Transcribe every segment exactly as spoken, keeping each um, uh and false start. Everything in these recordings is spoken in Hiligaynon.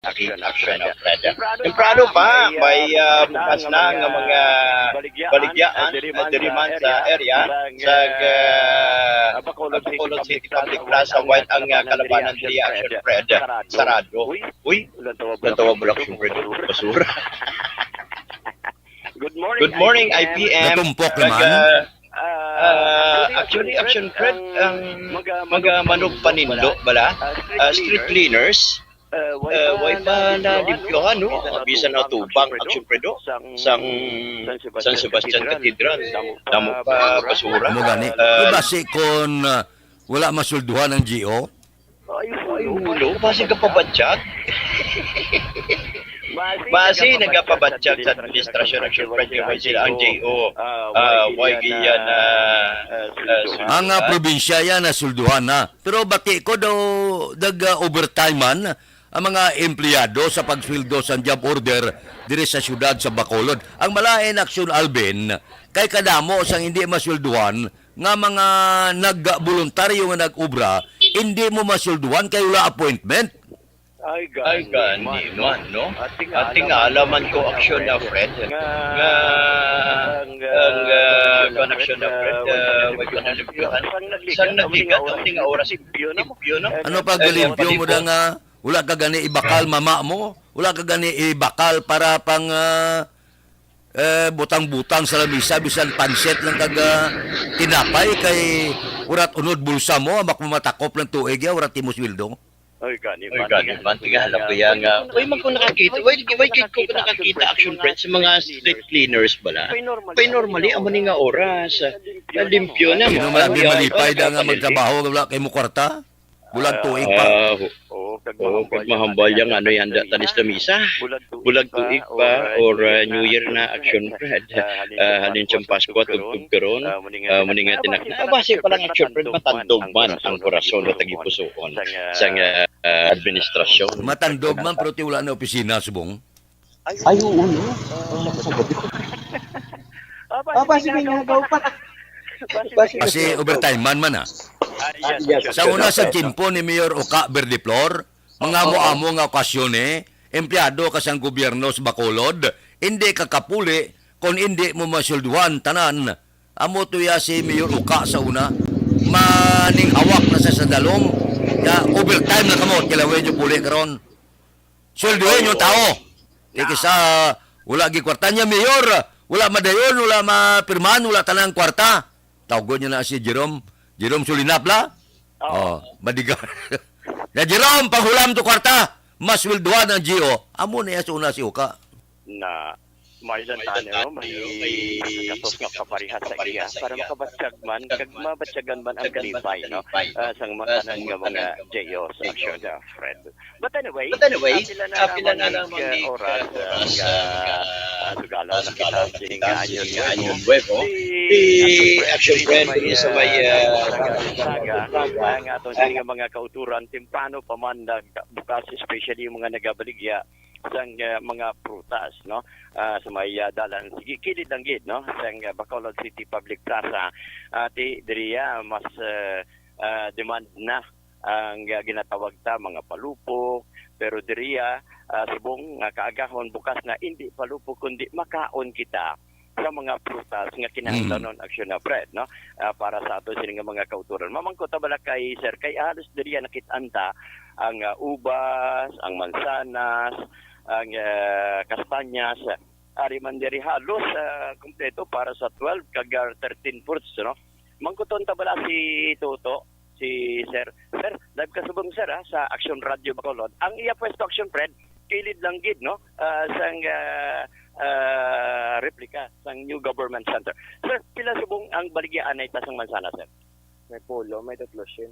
Action, action, Fred. Temprano pa, may, ah, bukas na nga mga baligyaan, ah, diri man sa area, sa, ah, Bacolod City Public Plaza, while ang, ah, kalabanan diri, action, Fred, sarado. Uy, lantawa bulak, action, Fred, basura. Good morning, I P M. Natumpok naman. Ah, actually, action, Fred, ang mga manugpanindo bala, ah, street cleaners, ah, way pa na limpyohan, no? Bisan na tubang, action, Fred, no? Sang San Sebastian Cathedral, damo pa basura. Amo gani. Ah, basi kon, ah, wala masulduhan ang G O, ay, ulo, basi ka pabatyag. Basi nagapabatyag sa administrasyon, action, Fred, kay sila ang G O. Ah, way giya na, ah, ang, ah, probinsya yan nasulduhan na. Pero bati ko daw, nag, ah, overtime man ang mga empleyado sa pagsweldo sa job order diri sa siyudad sa Bacolod. Ang malain, action, Alvin, kay kadamo sang hindi maswelduhan nga mga nagboluntaryo nga nag-obra, hindi mo maswelduhan kay wala appointment. Ay, gani man, no? At tingala man ko, action, na, Fred, nga ang, ah, ang, ah, action, na, Fred, ah, way pa nalimpyohan. Sang nagligat, ang mga oras, limpyo na mo. Ano pag limpyo mo da nga wala ka gani ibakal mama mo? Wala ka gani ibakal para pang, ah, eh, butang-butang sa lamisa, bisan pansit lang kag, ah, tinapay kay urat unod bulsa mo, amak mo matakop lang tuig ya, urat imo sweldo. Ay, gani man, tingala ko ya nga. Uy, man ko nakakita, uy, di, uy, kay ko nakakita, action, Fred, sa mga street cleaners bala. Kay normally, amo ni nga oras, ah, limpyo na mo. Ano man, malipay da nga magtrabaho, wala kay mo kwarta? Bulag tuig pa. Ah, oo, kag mahambal yang ano, yan da tanis na misa. Bulag tuig pa or, uh, New Year na, action, Fred. Ah, halin siyang Pasko, tugtog karon. Ah, muni nga tinak-, ah, basi pa lang, action, Fred, matandog man ang korason o tagipusoon sang, ah, administrasyon. Matandog man, pero ti wala na opisina, subong. Ay, oo, no? Sa gabi. Ah, basi may nagaw pa. Basi overtime man man, ah. Sa una sa tiyempo ni Mayor Oca Verdeflor, mga amo-amo nga okasyon, eh, empleyado ka sang gobyerno sa Bacolod, hindi ka kapuli kon hindi mo masulduhan tanan. Amo to ya si Mayor Oca sa una, maning awak na sa sadalom, ya overtime na kamo, kilawin nyo puli karon. Sweldohon yung tao. Di kisa, wala gikwarta niya, Mayor, wala madayon, wala mapirmahan, wala tanang kwarta. Tawgon niya na si Jerome. Jerome Sulinapla? Oo. Oh, madiga. Na Jerome, panghulam to kwarta. Masweldohan ang G O. Amo na iya sa una si Oca. Na may lang tani, no? May kasos nga kaparehas sa iya para makabatyag man, kag mabatyagan man ang kalipay, no? Ah, sang mga tanan nga mga J O sa aksyon, ah, Fred. But anyway, ah, pila na lamang ni, ah, oras, ah, nga, ah, sugalaw na kita sing, ah, Año Nuevo. Si Action Friend diri sa may, ah, Saga, ang aton sini nga mga kauturan, temprano pa man nagbukas, especially yung mga nagabaligya sang, ah, mga prutas, no? Ah, sa may, ah, dalan, sige, kilid lang gid, no? Sang, ah, Bacolod City Public Plaza. Ati, diri, ah, mas, ah, ah, demand na ang, ah, ginatawag ta mga palupok, pero diriya, ah, subong nga kaagahon bukas na, indi palupok kundi makaon kita sa mga prutas nga kinahanglanon, aksyon na, Fred, no? Ah, para sa ato sini nga mga kauturan. Mamangkot ta bala kay Sir, kay halos diriya nakit-an ta ang, ah, ubas, ang mansanas, ang, ah, kastanyas. Ari man diri halos, ah, kompleto para sa twelve kag, ah, thirteen fruits, no? Mangkuton ta bala si Toto, si Sir. Sir, live ka subong, sir, ha, sa Action Radio Bacolod. Ang iya pwesto, Action Friend, kilid lang gid, no? Ah, sang, ah, ah, replika sang New Government Center. Sir, pila subong ang baligya anay ta sang mansanas, sir? May pulo, may tatlo syen.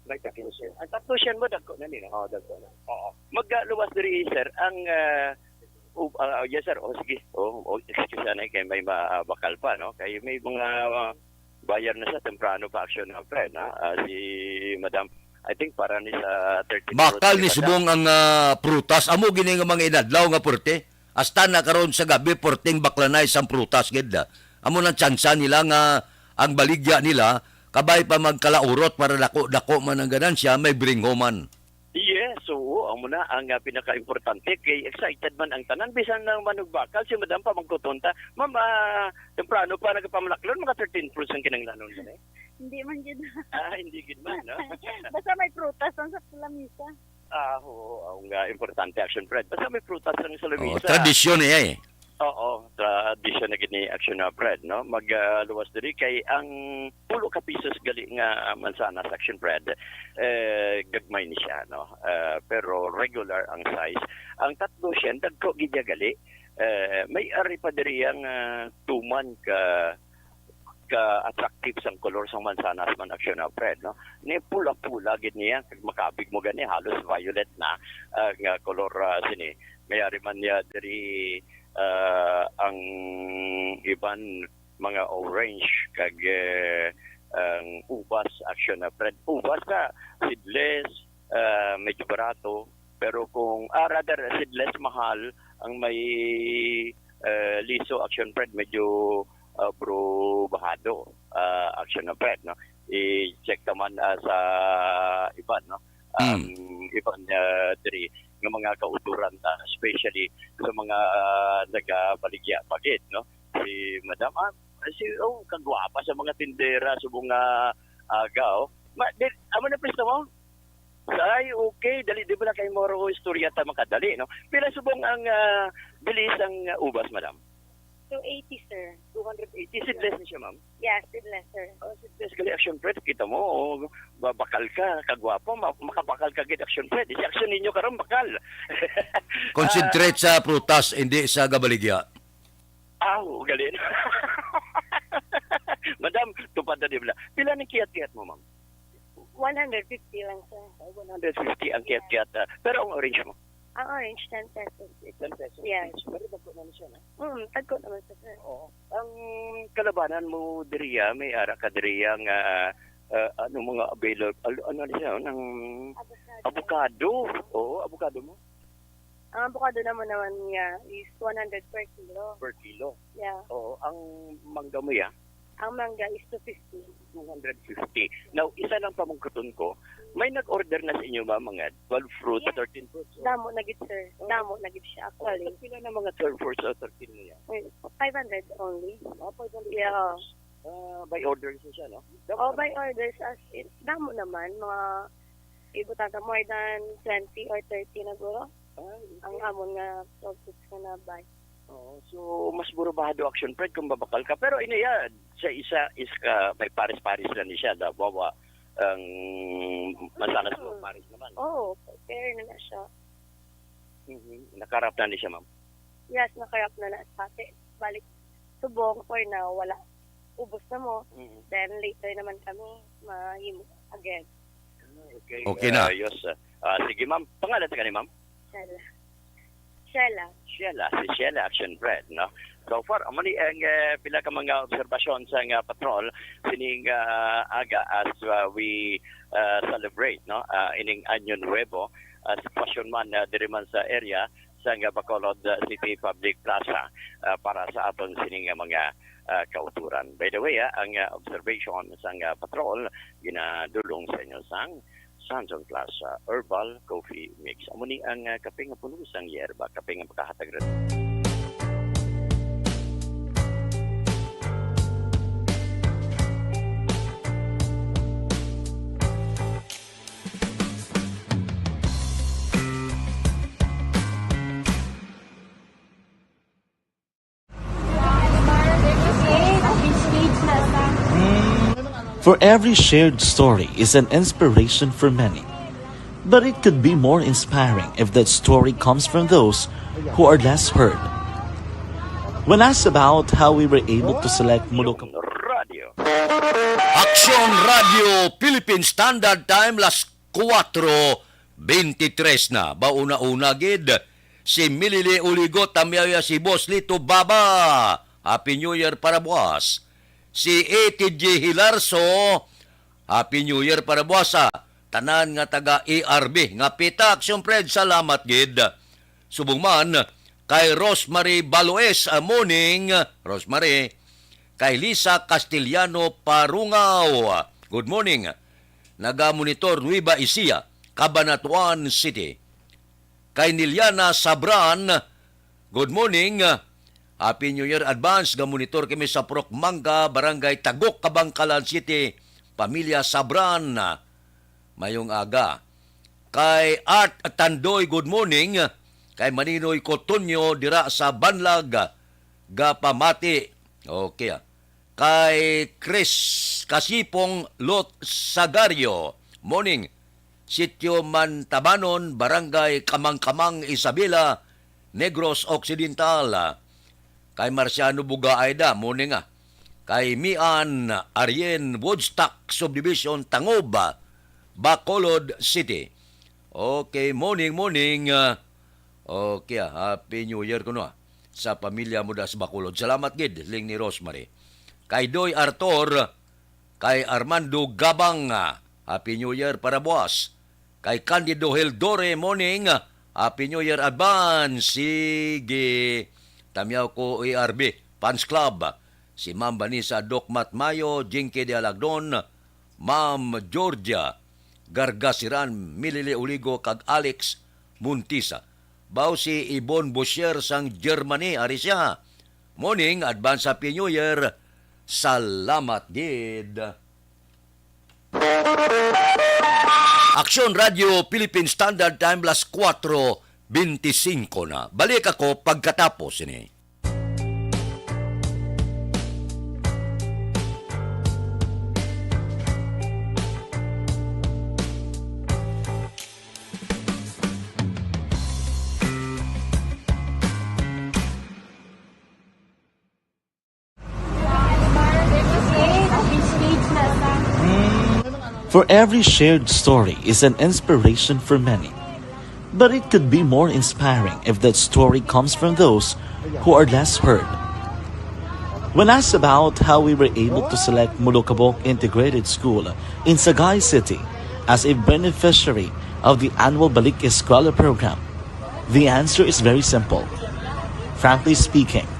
May tatlo syen. Ang tatlo syen mo, dagko na nila. Oo, dagko na. Oo. Magluwas diri, sir, ang, ah, u-, ah, yes, sir. O, sige. O, o, excuse na, kay may ma-, ah, bakal pa, no? Kay may mga, ah, buyer na sa temprano pa, aksyon na, friend, ha? Ah, si Madam, I think para ni sa thirty. Bakal ni subong ang, ah, prutas. Amo gini nga mga inadlaw nga purte. Hasta na karon sa gabi, purting baklanay sang prutas gid, ah. Amo nang tsansa nila nga ang baligya nila, kabay pa magkalaurot para dako-dako man ang ganansya, may bringho man. Yes, oo. Amo na ang, ah, pinakaimportante, kay excited man ang tanan. Bisan na manugbakal si Madam, pamangkuton ta, "Ma'am, ah, temprano pa nagapamalaklon, mga thirteen fruits ang kinahanglanon gani?" Hindi man gid. Ah, hindi gid man, no? Basta may prutas lang sa lamisa. Ah, oo, ang, ah, importante, Action Fred. Basta may prutas lang sa Oo, lamisa. Tradisyon niya eh. Oo, tradisyon na gid ni Action, ah, Fred, no? Mag, ah, luwas diri kay ang pulo ka pisos gali nga mansanas, Action Fred, eh, gagmay ni siya, no? Eh, pero regular ang size. Ang tatlo siya, dagko gid niya gali. Eh, may ari pa diri ang, ah, tuman ka, ka attractive sang kolor sang mansanas man, Action, ah, Fred, no? Ni pula-pula gid niya, kag makabig mo gani, halos violet na, ah, nga kolor, ah, sini. May ari man niya diri, ah, ang iban mga orange, kag, eh, ang ubas, Action, ah, Fred. Ubas na, seedless, ah, medyo barato. Pero kung, ah, rather, seedless, mahal. Ang may, eh, liso, Action Fred, medyo, ah, bro, bahado, ah, Action Fred, no? I-check naman, ah, sa iban, no? Mm. Ang iban, ah, diri nga mga kauturan, ah, especially sa mga, ah, nagabaligya pa gid, no? Si Madam, ah, si, oh, kagwapa sa mga tindera, subong nga aga, oh. Ma, di, amo na pwesto mo? Ay, okay. Dali, di ba na kayo moro istorya ta makadali, no? Pila subong ang, ah, bili sang, ah, ubas, madam? Two eighty, sir. Two hundred eighty. Seedless ni siya, ma'am? Yes, seedless, sir. Ah, seedless gali, Action Fred. Kita mo, oh, babakal ka, kagwapo, ma-, makabakal ka gid, Action Fred. Si Action ninyo karon bakal. Concentrate sa prutas, hindi sa gabaligya. Ah, oo, gali. Madam, tupad na di ba? Pila ning kiyat-kiyat mo, ma'am? One hundred fifty lang, sir. Ay, one hundred fifty ang kiyat-kiyat, ah. Pero ang orange mo? Ang orange, ten pesos. Ten pesos Yes. each. Pero dagko na ni siya, no? Mm, dagko naman siya, sir. Oo. Ang kalabanan mo diriya, may ara ka diriya nga, ah, ano, mga available, al-, ano ni siya, ng Avocado. avocado. Oo, avocado mo. Ang avocado naman naman niya is one hundred per kilo. Per kilo? Yeah. Oo, ang mangga mo ya? Ang mangga is two fifty. Two hundred fifty. Now, isa lang pamangkuton ko, may nag-order na sa inyo ba mga twelve fruits, Yes. thirteen fruits? Damo na gid, sir. Oh. Damo na gid siya, Oh, actually. Pila na mga twelve fruits o thirteen mo ya? Wait, five hundred only. Ah, five hundred Yeah. fruits. Ah, by orders na siya, no? Oh, by orders as in, damo naman, mga ibutang ka more than twenty or thirty na guro. Ah, okay. Ang amon nga twelve fruits nga na-buy. Oo, so mas burabado, Action Fred, kung babakal ka. Pero ini ya, sa isa is ka, may pares-pares lang ni siya, da, bawa, ang mansanas mo, Mm. pares naman. Oo, fair na na siya. Mhm. Nakarap na ni siya, ma'am? Yes, nakarap na na sa akin. Balik, subong, for now, wala. Ubos na mo. Mhm. Then later naman kami mahimo again. Ah, okay. Okay na. Ah, yes. Ah, sige, ma'am. Pangalan ta gani, ma'am? Shella. Shella. Shella, si Shella Action Fred, no? So far, amo ni ang, eh, pila ka mga obserbasyon sa nga patrol sining, ah, aga as, ah, we, ah, celebrate, no? Ah, ining Año Nuevo, as pasyon man, ah, diri man sa area sa nga Bacolod, ah, City Public Plaza, ah, para sa aton sining nga mga, ah, kauturan. By the way, ah, ang, ah, observation sa nga patrol ginadulong sa inyo sang Samsung Plus, ah, Herbal Coffee Mix. Amo ni ang, ah, kape nga puno sang yerba, kape nga makahatag ra. For every shared story is an inspiration for many. But it could be more inspiring if that story comes from those who are less heard. When asked about how we were able to select Muluka Radio. Action Radio Philippine Standard Time, las kuwatro bentitres na. Ba, una-una gid, si Milili Uligot, tamiya si Boss Lito Baba. Happy New Year para buwas. Si A T G Hilarso, Happy New Year para buwas sa tanan nga taga A R B nga pita. Action Fred, salamat gid. Subong man kay Rosemary Baloes, ah, morning, Rosemary. Kay Lisa Castellano Parungaw, good morning. Nagamonitor Nueva Ecija, Cabanatuan City. Kay Niliana Sabran, good morning. Happy New Year advance. Ga-monitor kami sa Purok Mangga, Barangay Tagok, Kabankalan City. Pamilya Sabran, mayong aga. Kay Art Tandoy, good morning. Kay Maninoy Cotonio dira sa Banlag, gapamati. Okay, ah. Kay Chris Kasipong Lot Sagario, morning. Sitio Mantabanon, Barangay Kamangkamang, Isabela, Negros Occidental. Kay Marciano Bugaay da, morning, ah. Kay Mian Arien, Woodstock Subdivision, Tangob, Bacolod City. Okay, morning, morning, ah. Okay, ah, Happy New Year kuno, ah, sa pamilya mo da sa Bacolod. Salamat gid, ling ni Rosemary. Kay Doy Arthur, kay Armando Gabang, ah, Happy New Year para buwas. Kay Candido Hildore, morning, ah, Happy New Year advance. Sige, tamyaw ko, A R B Fans Club. Si Ma'am Vanessa Doc Matmayo, Jinky de Alagdon, Ma'am Georgia Gargasiran, Milili Oligo, kag Alex Montisa. Baw si Ibon Bosher sang Germany, ari siya. Morning, advance Happy New Year. Salamat gid. Aksyon Radio Philippine Standard Time, las kuwatro bente singko na. Balik ako pagkatapos ini. For every shared story is an inspiration for many. But it could be more inspiring if that story comes from those who are less heard. When asked about how we were able to select Molokabok Integrated School in Sagay City as a beneficiary of the annual Balik Eskwela program, the answer is very simple. Frankly speaking,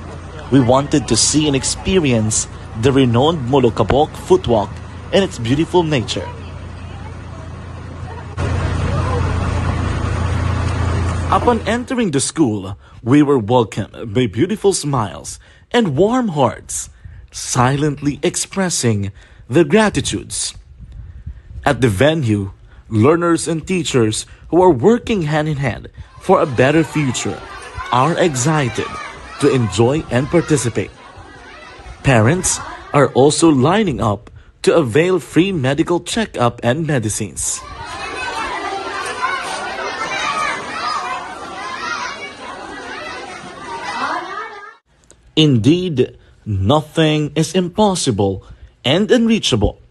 we wanted to see and experience the renowned Molokabok Footwalk and its beautiful nature. Upon entering the school, we were welcomed by beautiful smiles and warm hearts, silently expressing their gratitudes. At the venue, learners and teachers who are working hand in hand for a better future are excited to enjoy and participate. Parents are also lining up to avail free medical checkup and medicines. Indeed, nothing is impossible and unreachable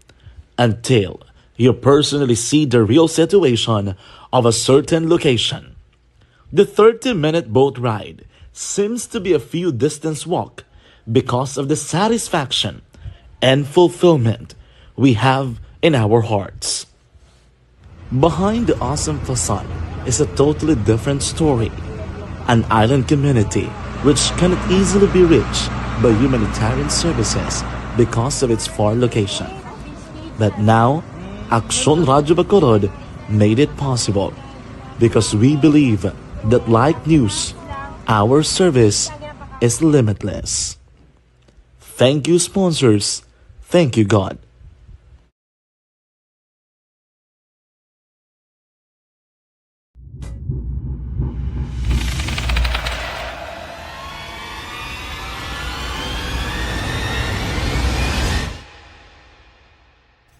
until you personally see the real situation of a certain location. The thirty-minute boat ride seems to be a few distance walk because of the satisfaction and fulfillment we have in our hearts. Behind the awesome facade is a totally different story, an island community which cannot easily be reached by humanitarian services because of its far location. But now, Aksyon Radio Bacolod made it possible because we believe that like news, our service is limitless. Thank you, sponsors. Thank you, God.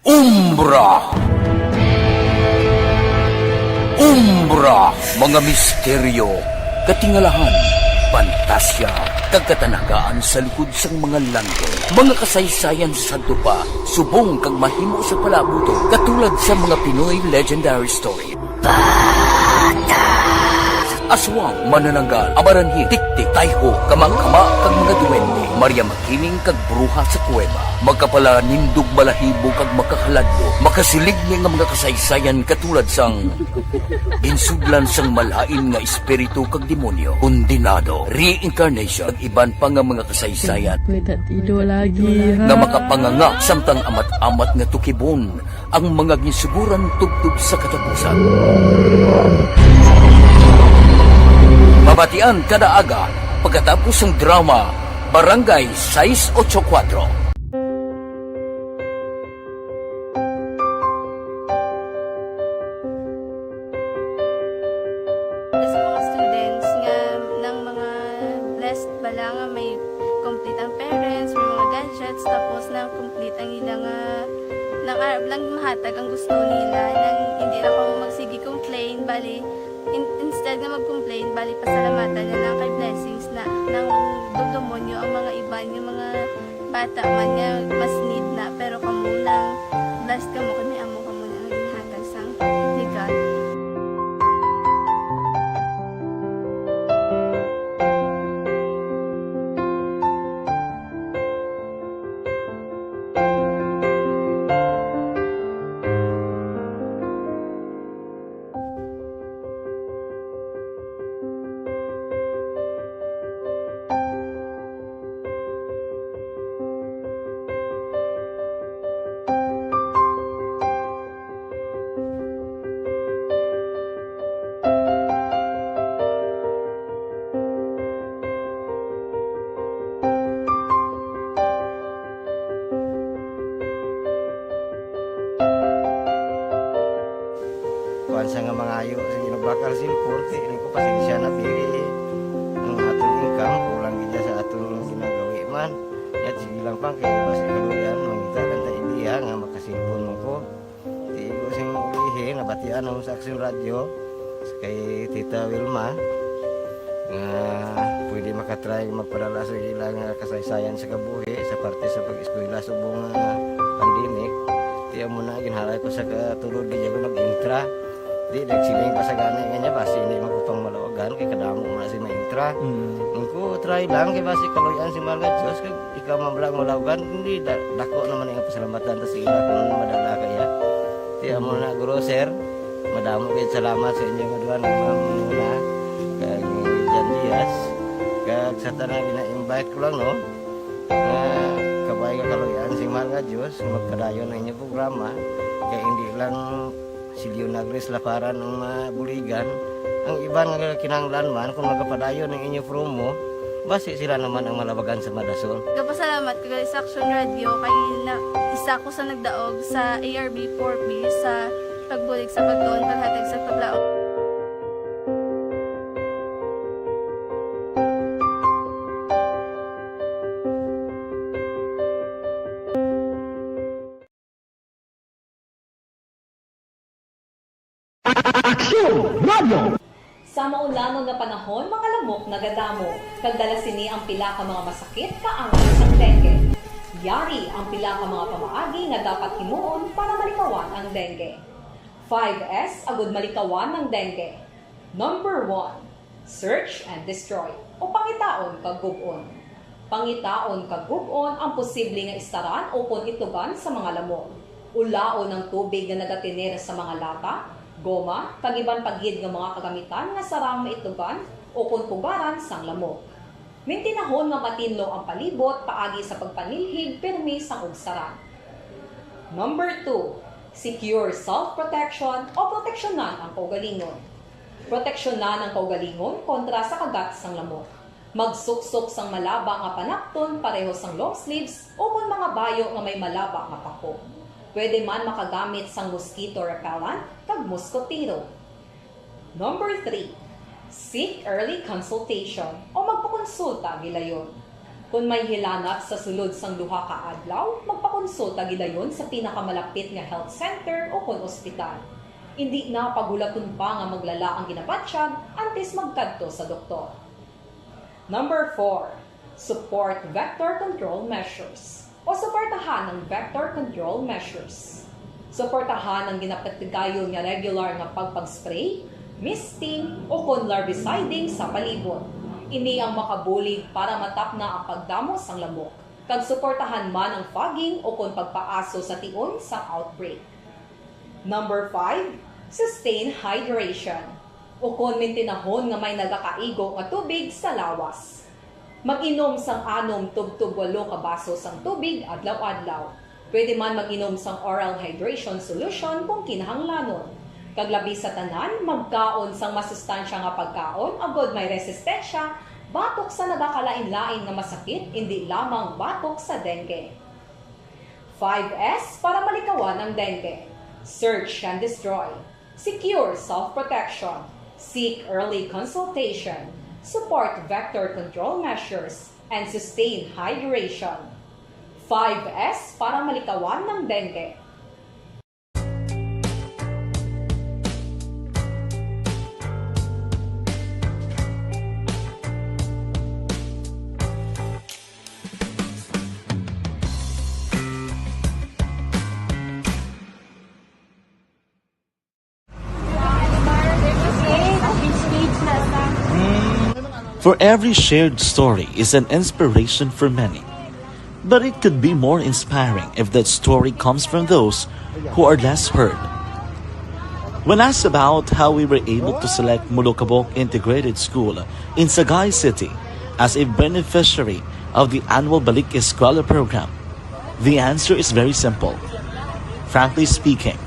Umbra. Umbra, mga misteryo, katingalahan, pantasya, kag katanagaan sa likod sang mga landong. Mga kasaysayan sa sadto pa, subong kag mahimo sa palaabuton, katulad sa mga Pinoy legendary story. Aswang, manananggal, amaranhit, tiktik, tayho, kamakama, kag mga duwende, Maria Makiling, kag bruha sa kuweba. Makapalanindog balahibo kag makahaladlo, makasiligni nga mga kasaysayan katulad sang ginsudlan sang malain nga espiritu kag demonyo, kondenado, reincarnation, kag iban pa nga mga kasaysayan May tatido lagi, ha? Nga makapanganga samtang amat-amat nga tukibon ang mga ginsuguran tubtob sa katapusan. Mabatian kada aga pagkatapos sang drama, Barangay sais ocho kuwatro. Sa mga students nga nang mga blessed bala nga may complete ang parents, may mga gadgets, tapos nang complete ang ila nga nang arab lang mahatag ang gusto nila, nang hindi na ko magsige complain, bali in, instead nga mag-complain, bali pasalamatan na lang kay blessings na nang dumdumonyo ang mga iban nga mga bata man nga mas need na, pero kamo lang blessed kamo kay may amo kamo na nga ginhatag sang ni God. Kuan sa nga mangayo sa ginabakal sin korte, ini ko pasensya na diri. Ang aton income, kulang gid sa aton ginagawi man. Yat sige lang pang kay basi kaluyan, mangita lang ta ideya nga makasilpon man ko. Di ko sing ulihi, nabatian ako sa Action Radio, kay Tita Wilma, nga pwede makatry magpadala sa ila nga kasaysayan sa kabuhi sa parte sa pag-eskwela subong nga pandemic. Ti amo na ginhalay ko sa katulod, di ako nag-intra. Di nagsiling pa sa gani nga niya, basi hindi man ko pang maluwagan kay kadamo mo na si maintra. Mm. Ang ko try lang kay basi kaluyan si Mahal nga Diyos kag ikaw man lang maluwagan, hindi da, dako naman ang pasalamatan ta sa ila kung madala kaya. Ti amo na guro sir, madamo gid salamat sa inyo nga duha nga mga muna kag ni Jan Diaz kag sa tanan gina-invite ko lang no nga kabay nga kaluyan si Mahal nga Diyos nga magpadayon ang inyong programa kay hindi lang si Leonagris Laparan ang mabuligan. Ang iban nga kinahanglan man kung magapadayon ang inyo promo, basi sila naman ang malabagan sa madasol. Gapasalamat ko gali sa Action Radio kay na, isa ko sa nagdaog sa A R B four B sa pagbulig sa pagtuon, paghatag sa paglaom. Aksyon Radio! Sa maulanon nga panahon, mga lamok nagadamo, kag dala sini ang pila ka mga masakit kaangay sang dengue. Yari ang pila ka mga pamaagi nga dapat himuon para malikawan ang dengue. Five S agud malikawan ang dengue. Number one, search and destroy, o pangitaon kag gub-on. Pangitaon kag gub-on ang posible nga istaran ukon itlogan sa mga lamok. Ulaon ang tubig nga nagatener sa mga lata, goma, kag iban pa gid nga mga kagamitan nga sarang maitlogan ukon pugaran sang lamok. Mintinahon nga matinlo ang palibot paagi sa pagpanilhig pirmi sang ugsaran. Number two, secure self-protection o proteksyonan ang kaugalingon. Proteksyonan ang kaugalingon kontra sa kagat sang lamok. Magsuksok sang malaba nga panapton pareho sang long sleeves ukon mga bayo nga may malaba nga pako. Pwede man makagamit sang mosquito repellent kag moskotero. Number three, seek early consultation o magpakonsulta gilayon. Kon may hilanat sa sulod sang duha ka adlaw, magpakonsulta gilayon sa pinakamalapit nga health center ukon ospital. Indi na paghulaton pa nga maglala ang ginabatyag antes magkadto sa doktor. Number four, support vector control measures o suportahan ang vector control measures. Suportahan ang ginapatigayon nga regular nga pagpag-spray, misting, ukon larviciding sa palibot. Ini ang makabulig para matapna ang pagdamo sang lamok, kag suportahan man ang fogging ukon pagpaaso sa tion sang outbreak. Number five, sustain hydration, ukon mintinahon nga may nagakaigo nga tubig sa lawas. Mag-inom sang anom tubtob walo ka baso sang tubig adlaw-adlaw. Pwede man mag-inom sang oral hydration solution kung kinahanglanon. Kag labi sa tanan, magkaon sang masustansya nga pagkaon agod may resistensya batok sa nagakalain-lain nga masakit, indi lamang batok sa dengue. Five S para malikawan ang dengue. Search and destroy. Secure self-protection. Seek early consultation. Support vector control measures and sustain hydration. Five S para malikawan ang dengue. For every shared story is an inspiration for many. But it could be more inspiring if that story comes from those who are less heard. When asked about how we were able to select Molokabok Integrated School in Sagay City as a beneficiary of the annual Balik Eskwela program, the answer is very simple. Frankly speaking,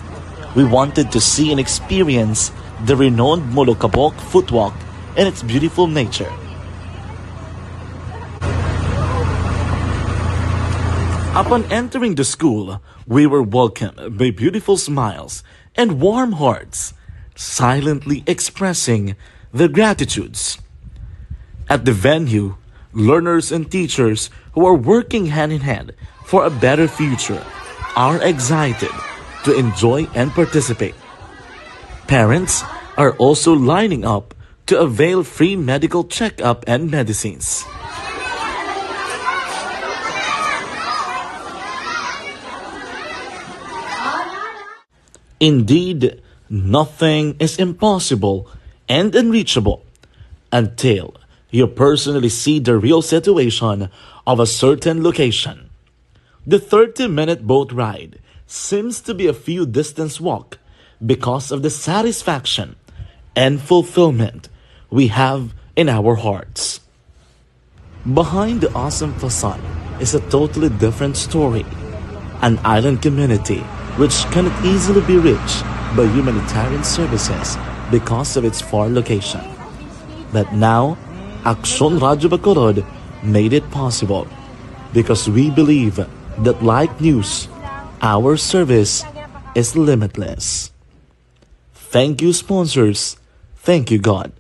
we wanted to see and experience the renowned Molokabok footwalk and its beautiful nature. Upon entering the school, we were welcomed by beautiful smiles and warm hearts, silently expressing their gratitudes. At the venue, learners and teachers who are working hand in hand for a better future are excited to enjoy and participate. Parents are also lining up to avail free medical checkup and medicines. Indeed, nothing is impossible and unreachable until you personally see the real situation of a certain location. The thirty-minute boat ride seems to be a few distance walk because of the satisfaction and fulfillment we have in our hearts. Behind the awesome facade is a totally different story. An island community which cannot easily be reached by humanitarian services because of its far location. But now, Aksyon Radyo Bacolod made it possible because we believe that, like news, our service is limitless. Thank you, sponsors. Thank you, God.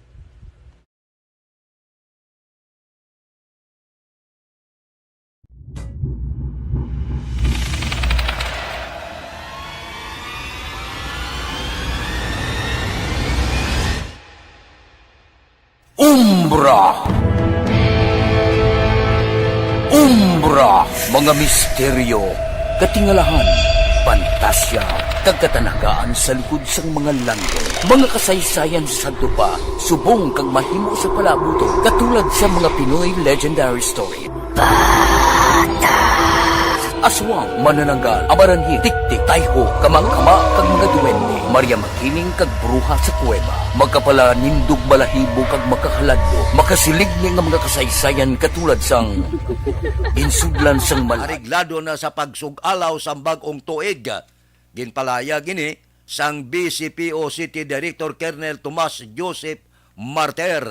Umbra. Umbra, mga misteryo, katingalahan, pantasya, kag katanagaan sa likod sang mga landong. Mga kasaysayan sa sadto pa, subong kag mahimo sa palabuton, katulad sa mga Pinoy legendary story. Aswang, manananggal, amaranhil, tiktik, tayho, kamakama, kag mga duwende. Maria Makiling kag bruha sa kuweba. Makapalanindog balahibo kag makahaladlo. Makasilig ni nga mga kasaysayan katulad sang ginsudlan sang mal- Areglado na sa pagsug-alaw sang bag-ong tuig. Ginpalayag ini sang B C P O City Director Colonel Tomas Joseph Marter.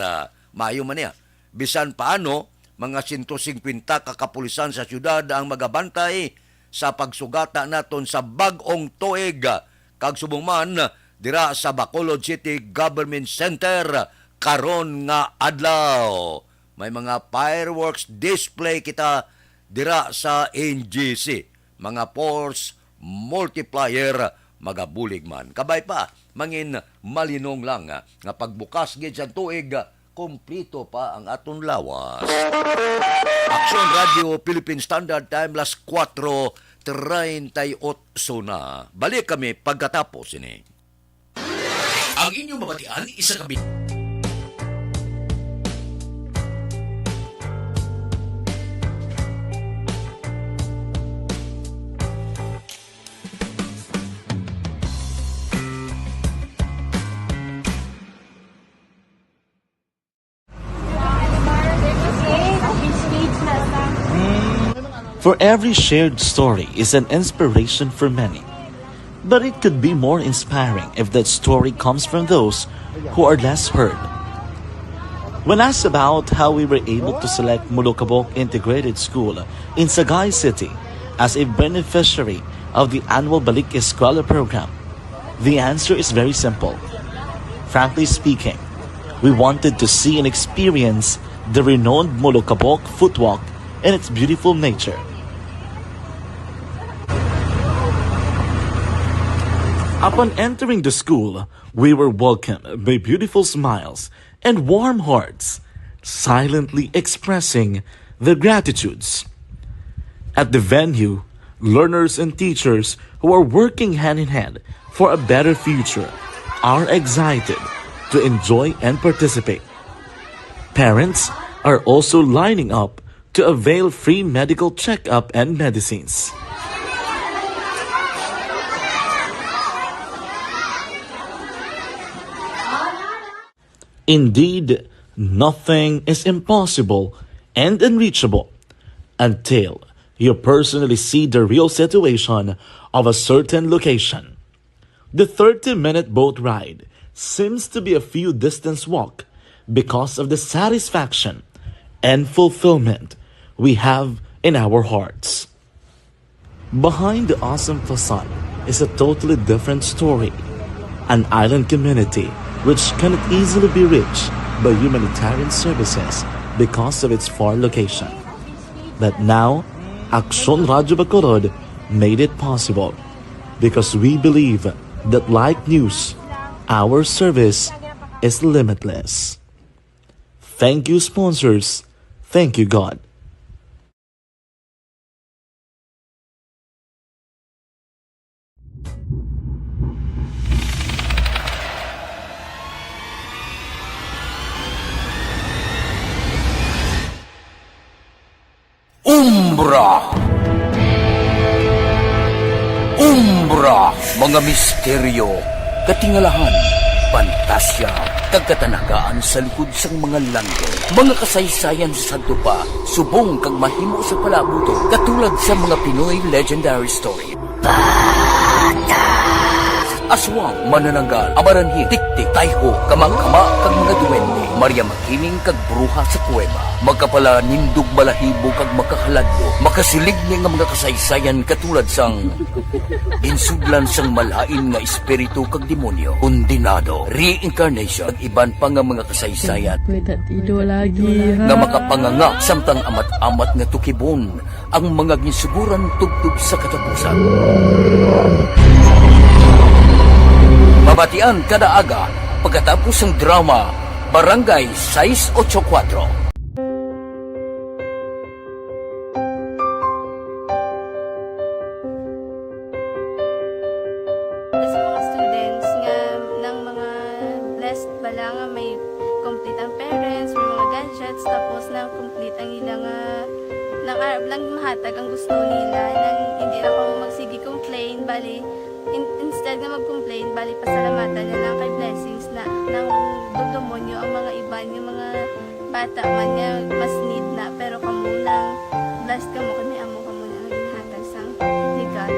Maayo man niya. Bisan paano, mga sento singkwenta ka kapulisan sa siyudad ang magabantay sa pagsugata naton sa bag-ong tuig, kag subong man dira sa Bacolod City Government Center karon nga adlaw. May mga fireworks display kita dira sa N G C. Mga force multiplier magabulig man. Kabay pa, mangin malinong lang nga pagbukas gid sa tuig, kumplito pa ang aton lawas. Aksyon Radio Philippine Standard Time, las kuwatro treinta y ocho na. Balik kami pagkatapos ini. Ang inyong mabatian, isa ka bi- For every shared story is an inspiration for many. But it could be more inspiring if that story comes from those who are less heard. When asked about how we were able to select Molokabok Integrated School in Sagay City as a beneficiary of the annual Balik Eskwela program, the answer is very simple. Frankly speaking, we wanted to see and experience the renowned Molokabok footwalk and its beautiful nature. Upon entering the school, we were welcomed by beautiful smiles and warm hearts, silently expressing their gratitudes. At the venue, learners and teachers who are working hand in hand for a better future are excited to enjoy and participate. Parents are also lining up to avail free medical checkup and medicines. Indeed, nothing is impossible and unreachable until you personally see the real situation of a certain location. The thirty-minute boat ride seems to be a few distance walk because of the satisfaction and fulfillment we have in our hearts. Behind the awesome facade is a totally different story, an island community which cannot easily be reached by humanitarian services because of its far location. But now, Aksyon Radyo Bacolod made it possible because we believe that like news, our service is limitless. Thank you, sponsors. Thank you, God. Umbra. Umbra, mga misteryo, katingalahan, pantasya, kag katanagaan sa likod sang mga langit. Mga kasaysayan sa sadto pa, subong kag mahimo sa palaabuton, katulad sa mga Pinoy legendary story. Aswang, manananggal, amaranhit, tiktik, tayho, kamangkama, kag mga duwende, Maria Makiling, kag bruha sa kuweba, makapalanindog balahibo kag makahaladlok, makasiligni nga mga kasaysayan katulad sang ginsudlan sang malain nga espiritu kag demonyo, kondenado, reincarnation, kag iban pa nga mga kasaysayan May tatido lagi, ha? nga makapanganga samtang amat-amat nga tukibon ang mga ginsuguran tubtob sa katapusan. Mabatian kada aga pagkatapos sang drama Barangay Sais Ocho Kuatro. Sa mga students nga nang mga blessed bala nga may complete ang parents, may mga gadgets, tapos na complete ang ila nga nang arab lang mahatag ang gusto nila, nang hindi na ko magsige complain, bali, in- instead nga mag-complain, bali, pasalamatan na lang kay blessings na nang dugdumonyo ang mga iban nga mga bata man nga mas need na, pero kamo lang, blessed kamo kay may amo kamo nga ginhatag sang ni God.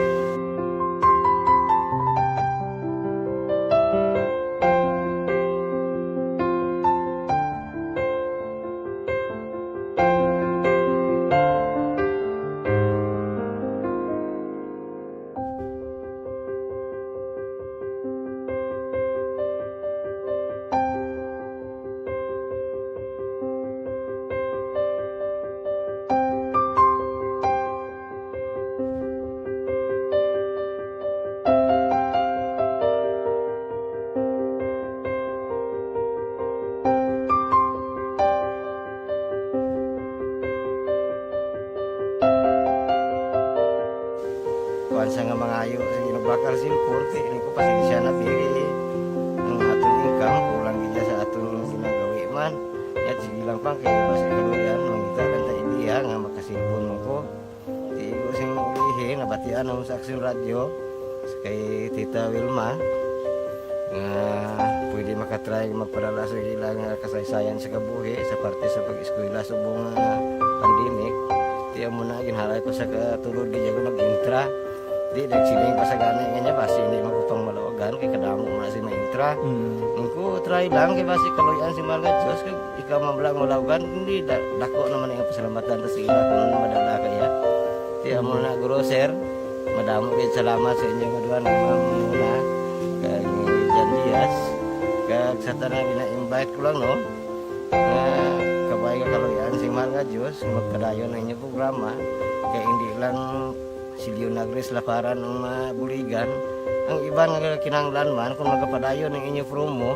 Kuan sa nga mangayo sa ginabakal sin forte, ini ko pasensya na, biri. Ang aton income, kulang gid sa aton ginagawi man. Yat, sige lang, pang, kay basi kaluyan, mangita lang ta ideya nga makasilpon man ko. Ti ko sing ilihi, nabatian ako sa Aksyon Radyo, kay Tita Wilma, nga pwede makatry magpadala sa ila nga kasaysayan sa kabuhi sa parte sa pag-eskwela subong nga pandemic. Ti amo na, ginhalay ko sa katulod, di ako nag-intra. Di nagsiling pa sa gani nga niya, basi hindi man ko pang malawagan, kay kadamo man na si maintra. Mm. Ang ko, try lang, kay basi kaluyan si mahal nga Diyos, kag ikaw man lang malawagan, hindi, da-, dako naman ang pasalamatan ta sa ila kung madala kaya. Kaya mo na, guro, sir, madamo kayo salamat sa inyo nga duha nga mga muna, kag ni Jan Diaz, kag sa tanan, gina-invite ko lang, no, nga kabay nga kaluyan si mahal nga Diyos, magpadayon ang inyong programa, kay hindi lang si Leonagris Laparan ang mabuligan. Ang iban nga kinahanglan man, kung magapadayon ang inyo promo,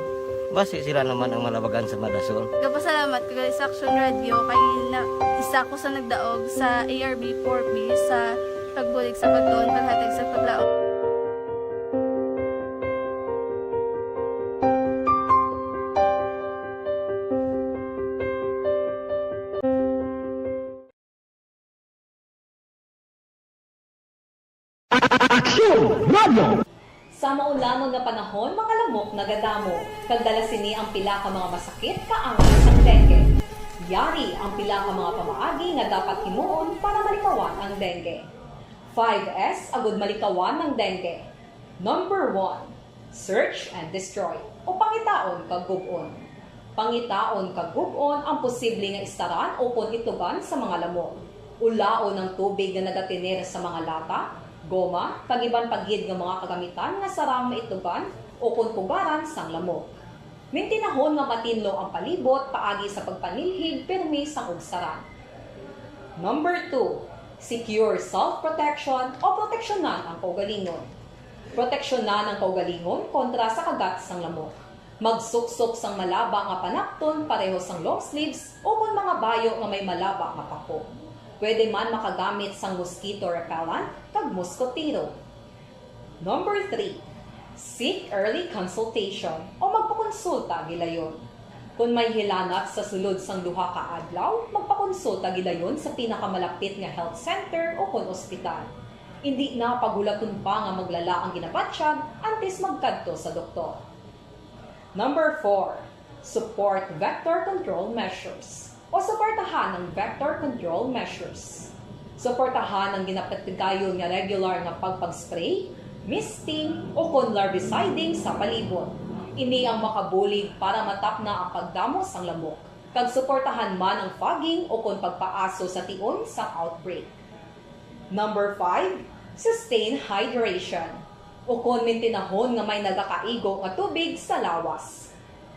basi sila naman ang malabagan sa madason. Gapasalamat ko gali sa Action Radio kay na, isa ko sa nagdaog sa A R B four B sa pagbulig sa pagtuon, paghatag sa paglaom. Aksyon Radio! Sa maulamon nga panahon, mga lamok nagadamo, kag dala sini ang pila ka mga masakit kaangay sang dengue. Yari ang pila ka mga pamaagi nga dapat himuon para malikawan ang dengue. Five S agud malikawan ang dengue. Number one, search and destroy, o pangitaon kag gub-on. Pangitaon kag gub-on ang posible nga istaran ukon itugan sa mga lamok. Ulaon ang tubig nga nagatener sa mga lata, goma, kag iban pa gid nga mga kagamitan nga sarang maitugan ukon pugaran sang lamok. Mintinahon nga matinlo ang palibot paagi sa pagpanilhig pirmi sang ugsaran. Number two, secure self-protection o proteksyonan ang kaugalingon. Proteksyonan ang kaugalingon kontra sa kagat sang lamok. Magsuksok sang malaba nga panapton pareho sang long sleeves ukon mga bayo nga may malaba nga pako. Pwede man makagamit sang mosquito repellent kag moskotero. Number three, seek early consultation o magpakonsulta gilayon. Kon may hilanat sa sulod sang duha ka adlaw, magpakonsulta gilayon sa pinakamalapit nga health center ukon ospital. Indi na paghulaton pa nga maglala ang ginabatyag antes magkadto sa doktor. Number four, support vector control measures o suportahan ang vector control measures. Suportahan ang ginapatigayon nga regular nga pagpag-spray, misting, ukon larviciding sa palibot. Ini ang makabulig para matapna ang pagdamo sang lamok, kag suportahan man ang fogging ukon pagpaaso sa tion sang outbreak. Number five, sustain hydration, ukon mintinahon nga may nagakaigo nga tubig sa lawas.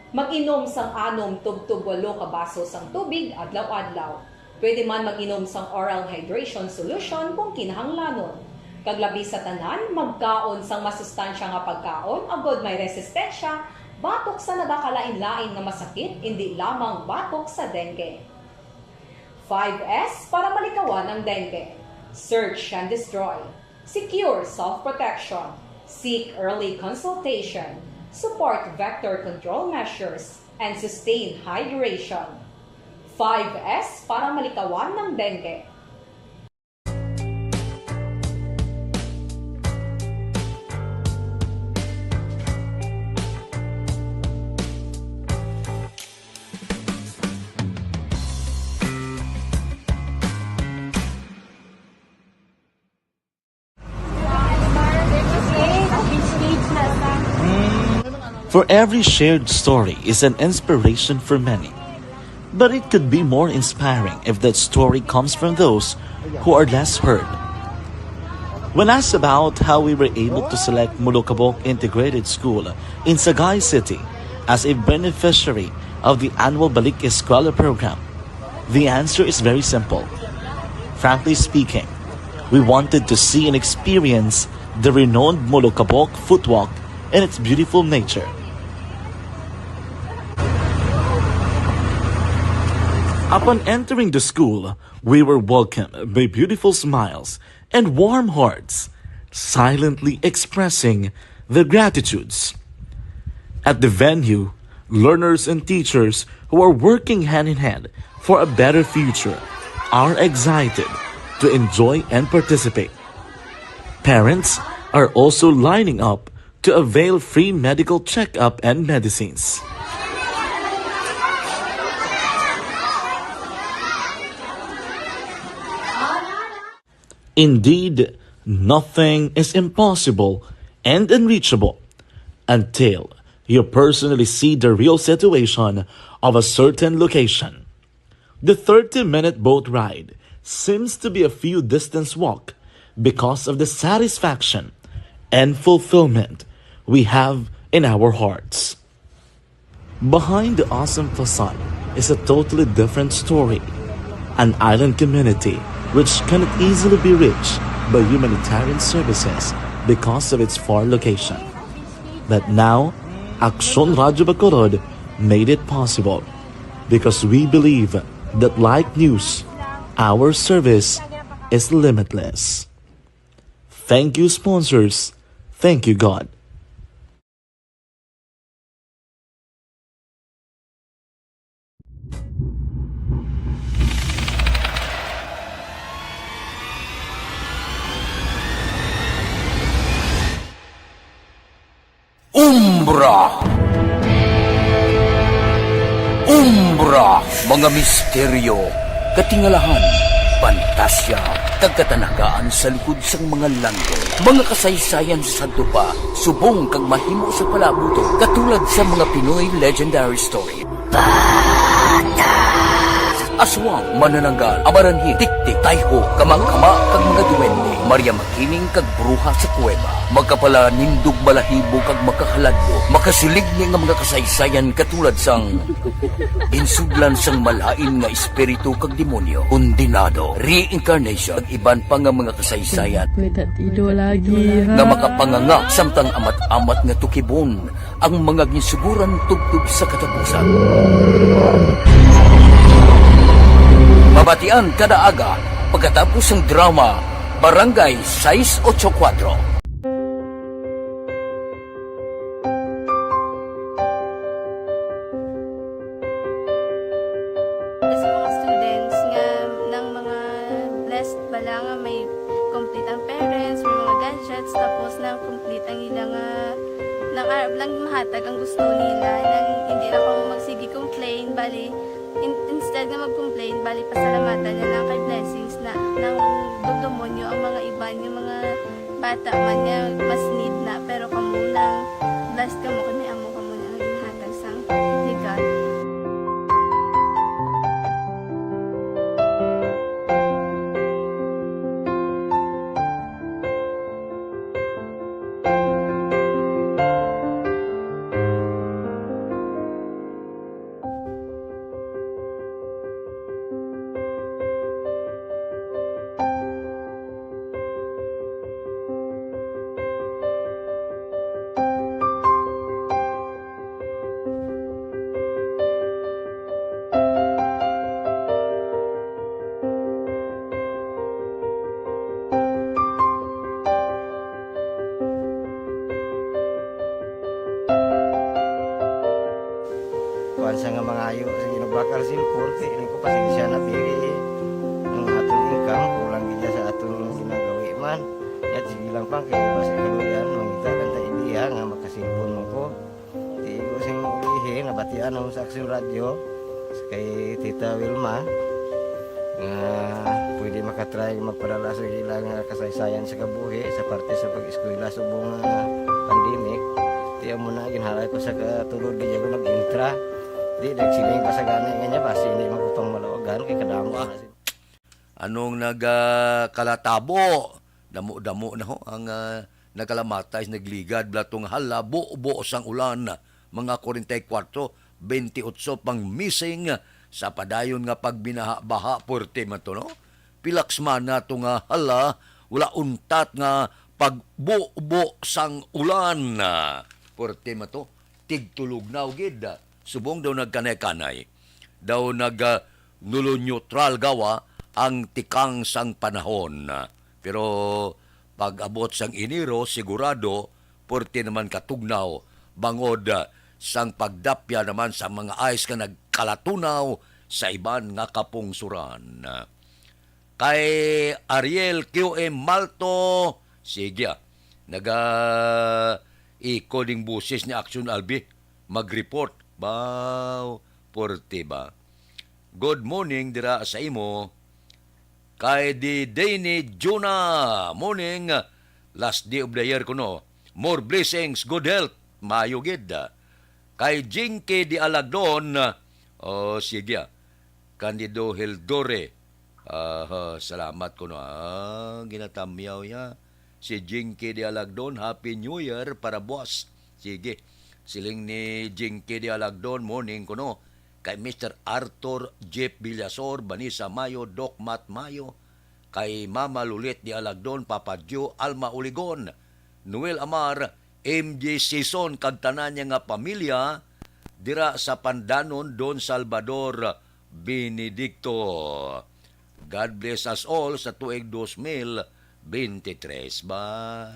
Mag-inom sang anom tubtob walo ka baso sang tubig adlaw-adlaw. Pwede man mag-inom sang oral hydration solution kung kinahanglanon. Kag labi sa tanan, magkaon sang masustansya nga pagkaon agod may resistensya batok sa nagakalain-lain nga masakit, indi lamang batok sa dengue. Five S para malikawan ang dengue. Search and destroy. Secure self-protection. Seek early consultation. Support vector control measures. And sustain hydration. Five S para malikawan ang dengue. For every shared story is an inspiration for many. But it could be more inspiring if that story comes from those who are less heard. When asked about how we were able to select Molokabok Integrated School in Sagay City as a beneficiary of the annual Balik Eskwela program, the answer is very simple. Frankly speaking, we wanted to see and experience the renowned Molokabok Footwalk and its beautiful nature. Upon entering the school, we were welcomed by beautiful smiles and warm hearts, silently expressing their gratitudes. At the venue, learners and teachers who are working hand in hand for a better future are excited to enjoy and participate. Parents are also lining up to avail free medical checkup and medicines. Indeed, Nothing is impossible and unreachable until you personally see the real situation of a certain location. The thirty-minute boat ride seems to be a few distance walk because of the satisfaction and fulfillment we have in our hearts. Behind the awesome facade is a totally different story. An island community which cannot easily be reached by humanitarian services because of its far location. But now, Aksyon Radyo Bacolod made it possible because we believe that, like news, our service is limitless. Thank you, sponsors. Thank you, God. Umbra. Umbra, mga misteryo, katingalahan, pantasya, kag katanagaan sa likod sang mga langit. Mga kasaysayan sa sadto pa, subong kag mahimo sa palabuton, katulad sa mga Pinoy legendary story. Aswang, manananggal, amaranhi, tiktik, tayho, kamangkama, kag mga duwende. Maria Makiling kag bruha sa kuweba. Makapalanindog balahibo kag makahaladlo. Makasiligni nga mga kasaysayan katulad sang ginsudlan sang malain nga espiritu kag demonyo, kondenado, reincarnation, kag iban pa nga mga kasaysayan May tatido lagi, ha? nga makapanganga samtang amat-amat nga tukibon ang mga ginsuguran tubtob sa katapusan. Mabatian kada aga pagkatapos sang drama Barangay sais ocho kuwatro. Sa mga students nga nang mga blessed bala nga may complete ang parents, may mga gadgets, tapos na complete ang ila nga nang arab lang mahatag ang gusto nila, nang hindi na kamo magsige complain, bali, in-, instead nga mag-complain, bali, pasalamatan na lang kay blessings na nang dugdumonyo ang mga iban nga mga bata man nga mas need na, pero kamo lang, blessed kamo kay may amo kamo nga ginhatag sang ni God. Kuwan siya nga mangayo sa Ginoo bakal cellphone, kay ini ko pasensya na, diri ang aton income, kulang gid sa aton ginagawi man. Yat, sige lang pa, kay basi kaluyan, mangita lang ta ideya nga makasilpon man ko. Tigo sing ulihi, nabatian ako sa Aksyon Radyo, kay Tita Wilma, nga pwede makatry magpadala sa ila nga kasaysayan sa kabuhi sa parte sa pag-eskwela subong nga pandemic. Ti amo na, ginhalay ko sa katulod, di ako nag-intra. Di, nagsiling pa sa gani nga niya, basi hindi man ko pang malawagan, kay kadamo Ah. na si Anong nagakalatabo? Damo-damo na ho ang, ah, nagkalamatay, nagligad, bala tong hala, bubo sang ulan, mga forty-four, twenty-eight pang missing sa padayon nga pagbinaha-baha, puwerte man to, no? Pila ka semana to nga hala, wala untat nga pagbubo sang ulan. Puwerte man to, tigtulugnaw gid. Subong daw nagkanay-kanay. Daw nag, ah, nulo-neutral gawa ang tikang sang panahon. Pero pag-abot sang Enero, sigurado, puwerte naman katugnaw, bangod, ah, sang pagdapya naman sa mga ice nga nagkalatunaw sa iban nga kapungsoran. Kay Ariel Q M Malto, sige, ah, naga-echo ding boses ni Action Albi. Mag-report. Baw, puwerte ba? Good morning dira sa imo. Kay di Deni Juna, morning, last day of the year kuno. More blessings, good health, maayo gid. Kay Jinky di Alagdon, oh, sige, ah. Candido Hildore, ah, salamat kuno, ah, ginatamyaw ya. Si Jinky di Alagdon, Happy New Year para buwas. Sige, siling ni Jinky di Alagdon, morning kuno. Kay Mister Arthur Jeff Villasor, Vanessa Mayo, Doc Matt Mayo, kay Mama Lulit di Alagdon, Papa Joe, Alma Uligon, Noel Amar, M J Sison, kag tanan niya nga pamilya dira sa Pandanon, Don Salvador Benedicto. God bless us all sa tuig dos mil bente tres. Ba,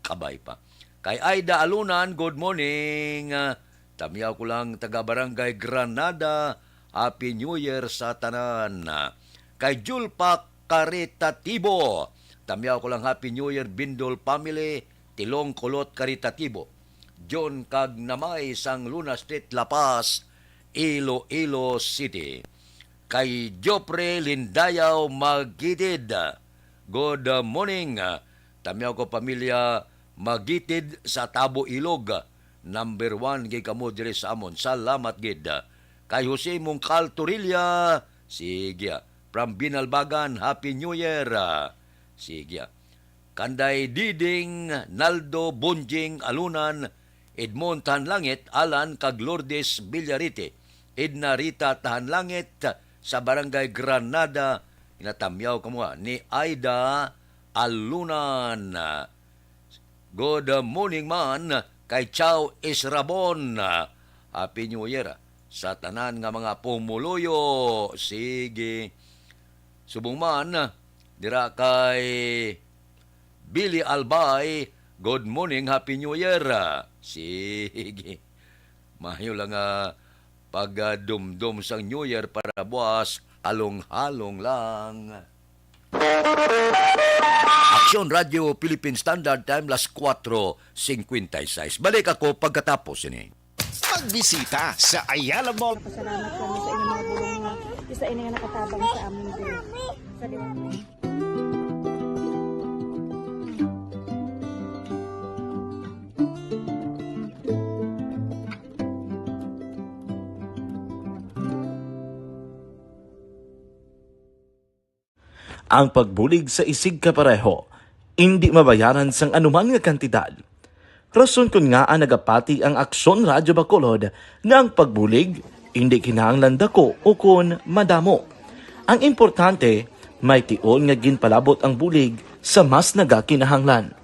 kabay pa. Kay Aida Alunan, good morning. Ah, tamyaw ko lang, taga Barangay Granada, Happy New Year sa tanan. Ah, kay Julpa Caritatibo, tamyaw ko lang, Happy New Year, Bindol family, Tilong Kulot Caritatibo. John kag Namay sang Luna Street, La Paz, Iloilo City. Kay Jopre Lindayaw Magitid, good morning. Tamyaw ko, pamilya Magitid sa Tabo, Ilog. Number one gid kamo diri sa amon. Salamat gid. Kay Jose Mungkal Torilla, sige. From Binalbagan, Happy New Year. Sige. Kanday Diding, Naldo, Bonjing, Alunan, Edmond Tanlangit, Alan, kag Lourdes Villarite, Edna Rita Tahanlangit, sa Barangay Granada, ginatamyaw kamo, ah, ni Aida Alunan. Good morning man kay Chow Israbon. Happy New Year sa tanan nga mga pumuluyo. Sige. Subong man, dira kay Billy Albay, good morning, Happy New Year. Sige. Mayo lang nga pagdumdom sang New Year para buwas, halong-halong lang. Aksyon Radio Philippine Standard Time, las kuwatro singkwenta y seis. Balik ako pagkatapos ini. Magbisita sa Ayala Mall. Pasalamat kami sa inyong mga bulong nga isa ini nga nakatabang sa amin diri sa liwanag. Ang pagbulig sa isigkapareho indi mabayaran sang anuman nga kantidad. Rason kon ngaa nagapati ang Aksyon Radyo Bacolod nga ang pagbulig indi kinahanglan dako ukon madamo. Ang importante, may tion nga ginpalabot ang bulig sa mas nagakinahanglan.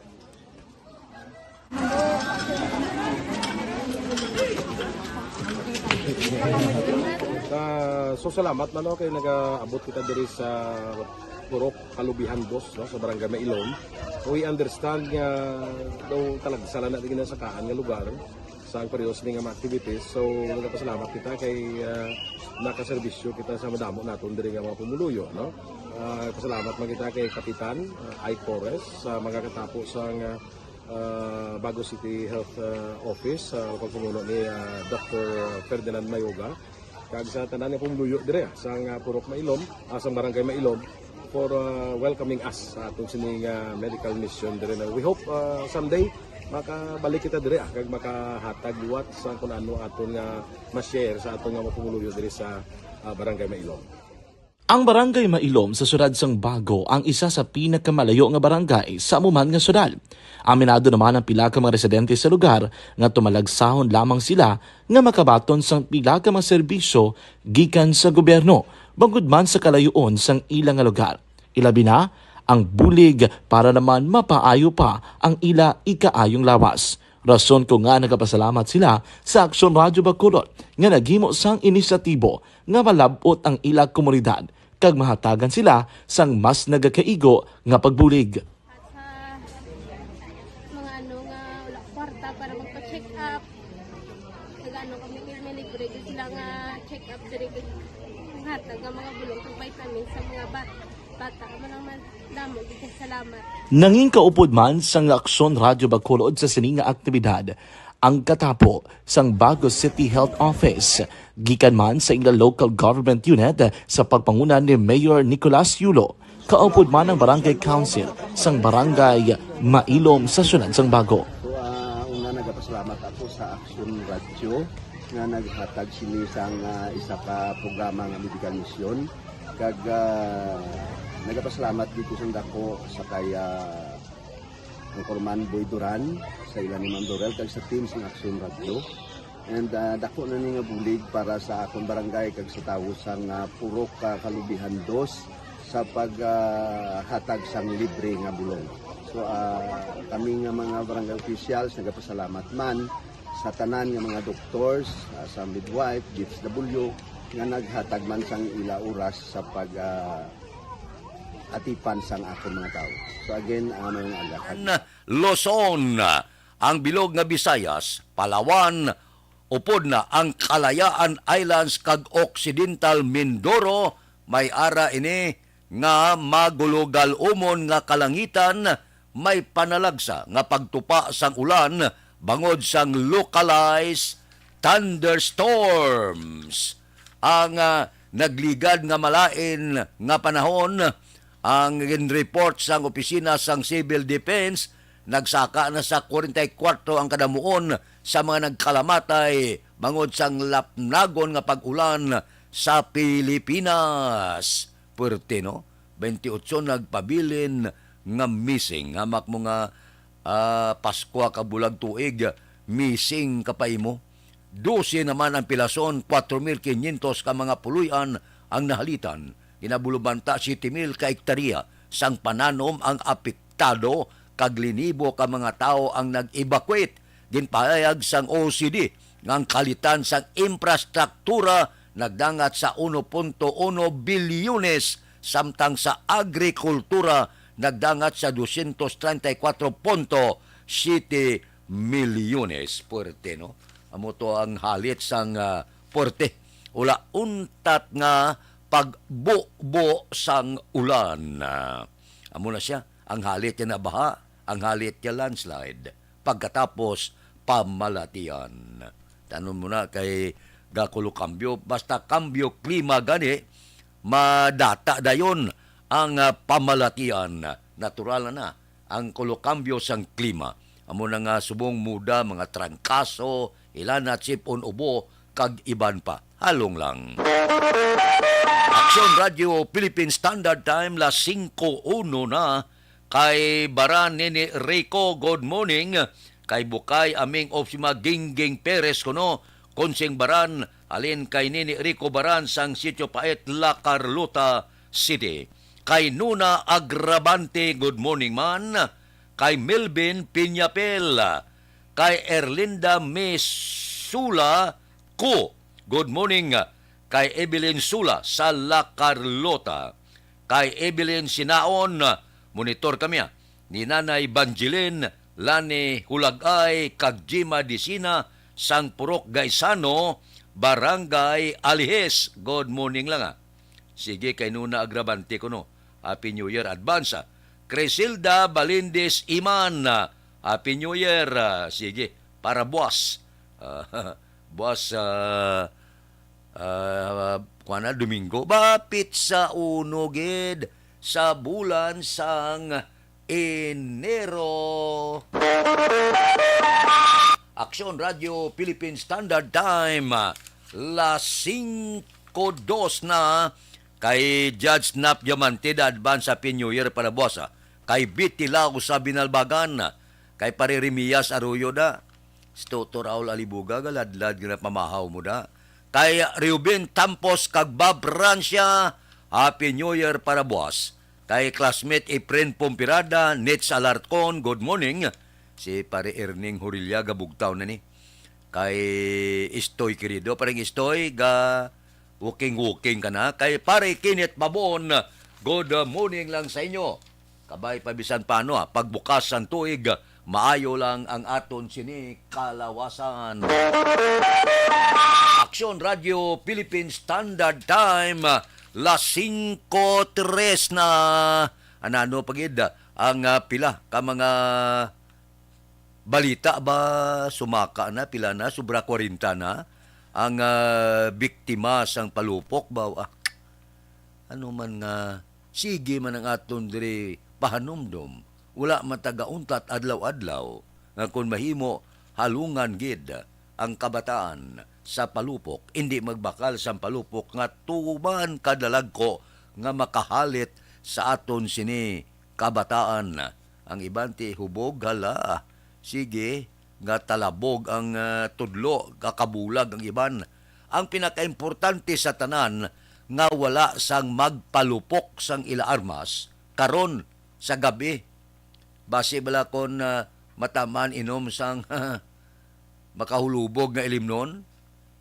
Ah, so, salamat man, no, kay nagaabot kita diri sa Purok Kalubihan Dos, no, sa Barangay Mailom. We understand nga daw talagsa lang na di ginasakaan nga lugar sa ang periodos ni nga mga activities. So, nagapasalamat kita kay, ah, nakaserbisyo kita sa madamo naton diri nga mga pumuluyo, no? Ah, pasalamat man kita kay Kapitan, ah, Ike Torres, sa mga katapo sa nga, ah, Bago City Health, ah, Office, sa pagpamuno ni, ah, Doctor Ferdinand Mayoga, kag sa tanan nga pumuluyo dire, ah, sa nga Purok Mailom, ah, sa Barangay Mailom, for, ah, welcoming us sa aton sini nga medical mission dire na we hope, ah, someday makabalik kita dire, ah, kag makahatag liwat sa kun ano aton nga ma-share sa aton nga mga pumuluyo dire sa, ah, Barangay Mailom. Ang Barangay Mailom sa siyudad sang Bago ang isa sa pinakamalayo nga barangay sa amo man nga siyudad. Aminado naman ang pila ka mga residente sa lugar nga tumalagsahon lamang sila nga makabaton sang pila ka mga serbisyo gikan sa gobyerno, bangod man sa kalayoon sang ila nga lugar. Ilabi na ang bulig para naman mapaayo pa ang ila ikaayong lawas. Rason ko nga nagapasalamat sila sa Aksyon Radyo Bacolod nga naghimo sang inisyatibo nga malab-ot ang ila komunidad kag mahatagan sila sang mas nagakaigo nga pagbulig. At sa mga ano nga wala kwarta para magpa-check up, nag-ano kami, may libre gyud sila nga check up diri, ang hatag nga mga bulong kag vitamins sa mga bat-, bata. Amo lang man, damo gyud kay salamat. Nangin kaupod man sang Aksyon Radyo Bacolod sa sini nga aktibidad ang katapo sang Bago City Health Office, gikan man sa ila local government unit sa pagpanguna ni Mayor Nicolas Yulo. Kaupod man ang Barangay Council sang Barangay Mailom sa siyudad sang Bago. So, ah, una, nagapasalamat ako sa Action Radio nga naghatag sini sang, ah, isa ka programa nga medical mission. Kag, ah, nagapasalamat dito sa dako sa kay, ah, Anchorman Boy Duran, sa ila ni Ma'am Dorel, kag sa team sang Action Radio. And, ah, dako na ni nga bulig para sa akon barangay kag sa tawo sang, ah, Purok, ah, Kalubihan Dos sa pag, ah, hatag sang libre nga bulong. So, ah, kami nga mga barangay officials nagapasalamat man sa tanan nga mga doctors, ah, sa midwife, D S W, nga naghatag man sang ila oras sa pag, ah, atipan sang akon mga tawo. So again, ah, mga aga. Luzon, ang bilog nga Visayas, Palawan, upod na ang Kalayaan Islands kag Occidental Mindoro, may ara ini nga magulugal-umon nga kalangitan, may panalagsa nga pagtupa sang ulan bangod sang localized thunderstorms. Ang, ah, nagligad nga malain nga panahon, ang ginreport sang Opisina sang Civil Defense, nagsaka na sa kwarenta y kuwatro ang kadamuon sa mga nagkalamatay bangod sang lapnagon nga pag-ulan sa Pilipinas. Puwerte, no? Twenty-eight nagpabilin nga missing. Hamak mo nga, ah, Paskwa ka bulag tuig, missing ka pa imo. Dose naman ang pilason, kwatro mil kinyentos ka mga puloy-an ang nahalitan. Kinabulubanta, siyete mil ka ektarya sang pananom ang apektado, kag linibo ka mga tawo ang nag-evacuate. Ginpahayag sang O C D nga ang kalitan sang infrastruktura nagdangat sa uno punto uno bilyones, samtang sa agrikultura nagdangat sa dosyentos treinta y kuwatro punto siyete milyones. Puwerte, no? Amo to ang halit sang, ah, puwerte. Wala untat nga pagbubo sang ulan. Ah, amo na siya. Ang halit niya na baha, ang halit niya landslide. Pagkatapos, pamalatian. Tanon mo na kay gakulo kambyo. Basta kambyo klima gani, madata dayon ang, ah, pamalatian. Natural na na ang kulokambyo sang klima. Amo na nga subong muda, mga trangkaso, ilana, sipon, ubo, kag iban pa. Halong lang. Aksyon Radio Philippine Standard Time, las singko uno na. Kay Baran Nini Rico, good morning. Kay Bukay Aming of Sima Gingging Perez kuno, Konsing Baran, halin kay Nini Rico Baran sang Sitio Pait, La Carlota City. Kay Nuna Agravante, good morning man. Kay Melvin Piñapel, kay Erlinda Misula Ku, good morning. Kay Evelyn Sula sa La Carlota. Kay Evelyn Sinaon, monitor kami, ah, ni Nanay Banjilin, Lani Hulagay, kag Jima Disina sang Purok Gaisano, Barangay Alijes. Good morning lang, ah. Sige, kay Nuna Agravante kuno. Happy New Year advance, ah. Crisilda Balindis Iman, ah, Happy New Year, ah, sige, para buwas. Ah, buwas, ah, ah, kuwan na, Domingo. Ba, pitsa uno gid sa bulan sang Enero. Aksyon Radio Philippine Standard Time, las singko dos na. Kay Judge Nap Diamante, da advance Happy New Year para buwas, ah. Kay Betty Lao sa Binalbagan, kay Pare Remias Arroyo da. Si Toto Raul Alibuga, galadlad nga napamahaw mo da. Kay Reuben Tampos kag Bob Rancia, Happy New Year para buwas. Kay classmate Efren Pompirada, Nits Alarcon, good morning. Si Pare Erning Horillaga, bugtaw na ni. Kay Istoy Querido, Pareng Istoy, ga walking-walking ka na. Kay Pare Kenneth Babon, good morning lang sa inyo. Kabay pa bisan paano, ah, pagbukas sang tuig, maayo lang ang aton sini kalawasan. Aksyon Radio Philippine Standard Time, las singko tres na. Anano pa gid ang, ah, pila ka mga balita ba, sumaka na, pila na, sobra kwarenta na ang, ah, biktima sang palupok ba? Ah, ano man nga Sige man ang aton diri pahanumdom, wala man ta gauntat adlaw-adlaw nga kon mahimo, halungan gid ang kabataan sa palupok, indi magbakal sang palupok nga tuman kadalagko nga makahalit sa aton sini kabataan. Ang iban ti hubog, hala, sige, nga talabog ang, ah, tudlo, kakabulag ang iban. Ang pinakaimportante sa tanan nga wala sang magpalupok sang ila armas karon sa gabi. Basi bala kon, ah, mataman inom sang makahulubog nga ilimnon,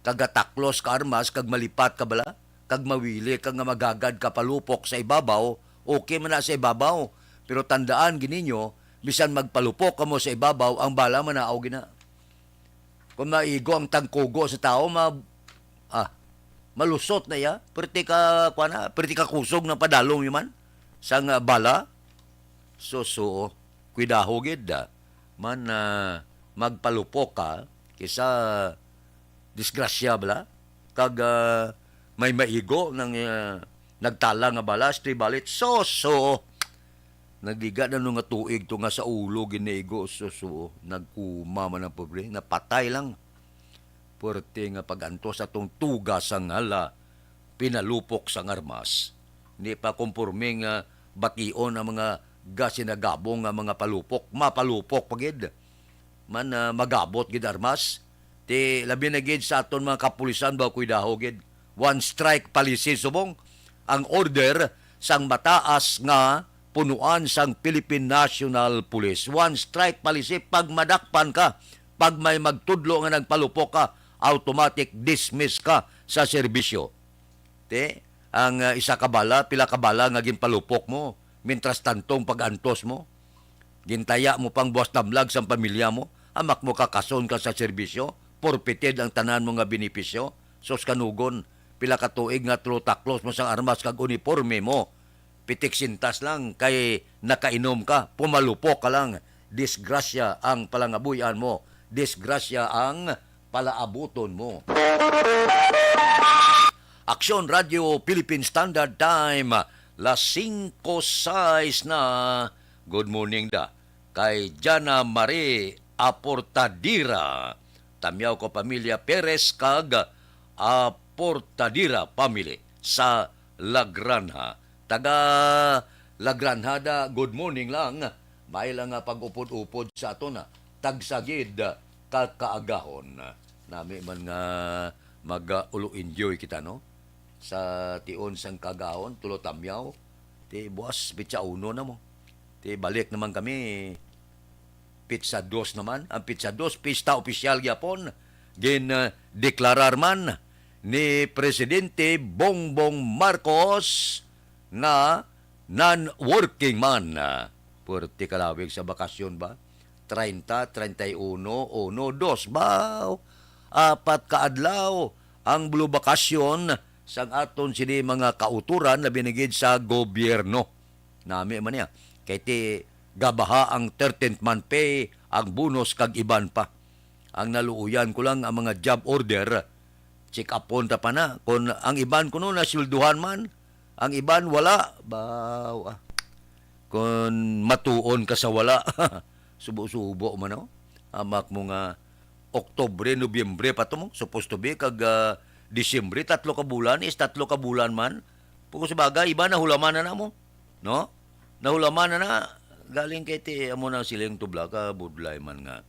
kag gataklos ka armas, kag malipat ka bala, kag mawili ka nga magagad ka palupok sa ibabaw, okay man na sa ibabaw. Pero tandaan gid ninyo, bisan magpalupok kamo sa ibabaw, ang bala manaaw gid na. Kung maigo ang tangkugo sa tawo, ma-, ah, malusot na iya. Perti ka, kuwan na, perti ka kusog na padalom yun man. Sang, ah, bala, susuo, kuidaho gid, ah. Man, ah, magpalupok ka, kisa disgrasya bala. Kag, ah, may maigo nang, ah, nagtala nga bala, stray bullet, susuo. Nagiga na no nga tuig to nga sa ulo ginigo, susuo. Nagkuma man ang pobre, napatay lang. Puwerte nga pag-antos atong tuga sang hala, pinalupok sang armas. Di pa komporme nga bation ang mga gasinagabong nga mga palupok, mapalupok pa gid. Man, ah, magabot gid armas. Ti labi na gid sa aton mga kapulisan ba, kuidaho gid. One strike policy subong ang order sang mataas nga punuan sang Philippine National Police. One strike policy, pag madakpan ka, pag may magtudlo nga nagpalupok ka, automatic dismiss ka sa serbisyo. Te, ang, ah, isa ka bala, pila ka bala nga ginpalupok mo, mintras tantong pag-antos mo, gintaya mo pang buwas damlag sang pamilya mo, amak mo kakason ka sa serbisyo, forfeited ang tanan mo nga benepisyo. Sus kanugon, pila ka tuig nga tulo taklos mo sang armas kag uniporme mo, pitik sintas lang kay nakainom ka, pumalupok ka lang. Disgrasya ang palangabuy-an mo, disgrasya ang palaabuton mo. Aksyon Radio Philippine Standard Time, las singko sais na. Good morning da kay Jana Marie Aportadira. Tamyaw ko pamilya Perez kag Aportadira family sa La Granja. Taga La Granja da, good morning lang. May lang nga pag-upod-upod sa aton, ah, tagsa gid ka kaagahon. Nami man nga mag, ah, ulo enjoy kita, no? Sa tion sang kaagahon, tulo tamyaw. Ti buwas, pitsa uno na mo. Ti balik naman kami, pitsa dos naman. Ang pitsa dos, pista opisyal gyapon. Gin, ah, deklarar man ni Presidente Bongbong Marcos nga non-working man. Ah, puwerte kalawig sa bakasyon ba? Treinta, treinta y uno, uno, dos ba? Apat ka adlaw ang blue bakasyon sang aton sini mga kauturan, labi na gid sa gobyerno. Nami man niya. Kay ti gabaha ang thirteenth month pay, ang bonus kag iban pa. Ang naluoyan ko lang ang mga job order, check upon ta pa na. Kung ang iban kuno nasweldohan man, ang iban wala. Baw, ah. Kung matuon ka sa wala, subo-subo man, no? Amak mo nga Oktubre, Nobyembre pa to mo. Supposed to be kag, ah, Disyembre, tatlo ka bulan, is tatlo ka bulan man. Kung sa bagay, iba nahulaman na na mo, no? Nahulaman na na. Galing kay ti, amo na siling tubla ka, budlay man nga.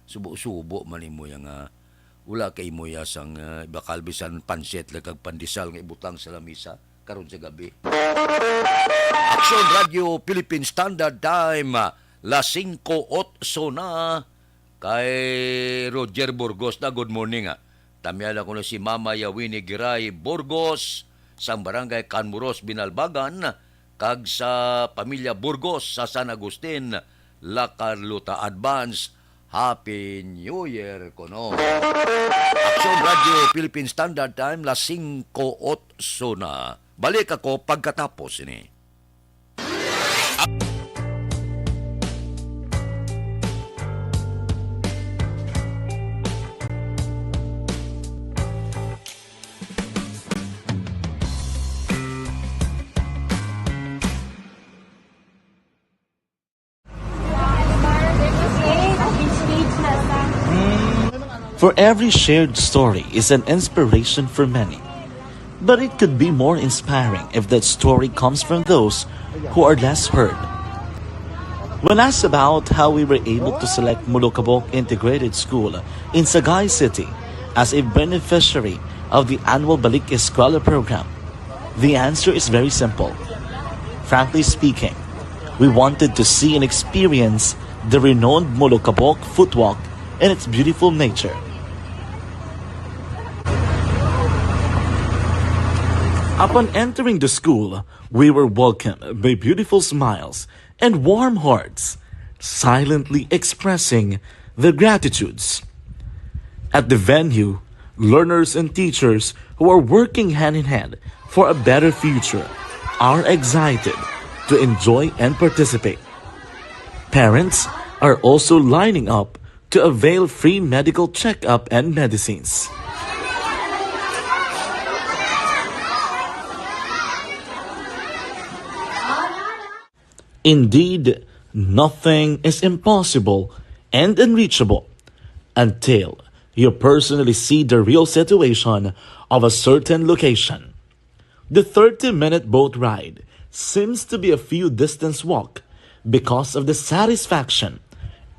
Subo-subo man imo ya nga, wala kay imo ya sang, ah, bakal bisan pansit lang kag pandesal nga ibutang sa lamisa karon sa gabi. Aksyon Radio Philippine Standard Time, las singko otso na. Kay Roger Burgos na, good morning, ah. Tamyala ko na si Mama Yawini Giray Burgos, sang Barangay Canmuros, Binalbagan, kag sa pamilya Burgos sa San Agustin, La Carlota. Advance Happy New Year kuno. Aksyon Radio Philippine Standard Time, las singko otso na. Balik ako pagkatapos ini. For every shared story is an inspiration for many. But it could be more inspiring if that story comes from those who are less heard. When asked about how we were able to select Molokabok Integrated School in Sagay City as a beneficiary of the annual Balik Eskwela program, the answer is very simple. Frankly speaking, we wanted to see and experience the renowned Molokabok Footwalk and its beautiful nature. Upon entering the school, we were welcomed by beautiful smiles and warm hearts, silently expressing their gratitudes. At the venue, learners and teachers who are working hand in hand for a better future are excited to enjoy and participate. Parents are also lining up to avail free medical checkup and medicines. Indeed, nothing is impossible and unreachable until you personally see the real situation of a certain location. The thirty-minute boat ride seems to be a few distance walk because of the satisfaction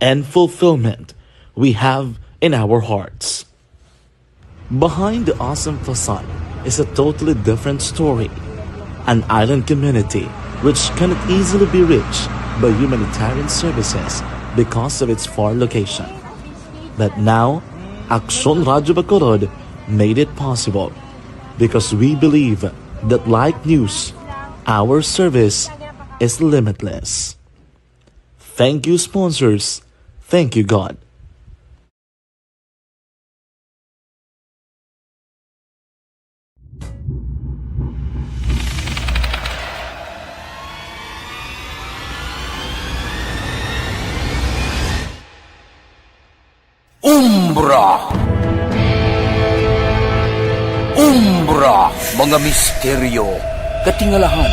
and fulfillment we have in our hearts. Behind the awesome facade is a totally different story. An island community which cannot easily be reached by humanitarian services because of its far location. But now, Aksyon Radyo Bacolod made it possible because we believe that like news, our service is limitless. Thank you, sponsors. Thank you, God. Umbra. Umbra, mga misteryo, katingalahan,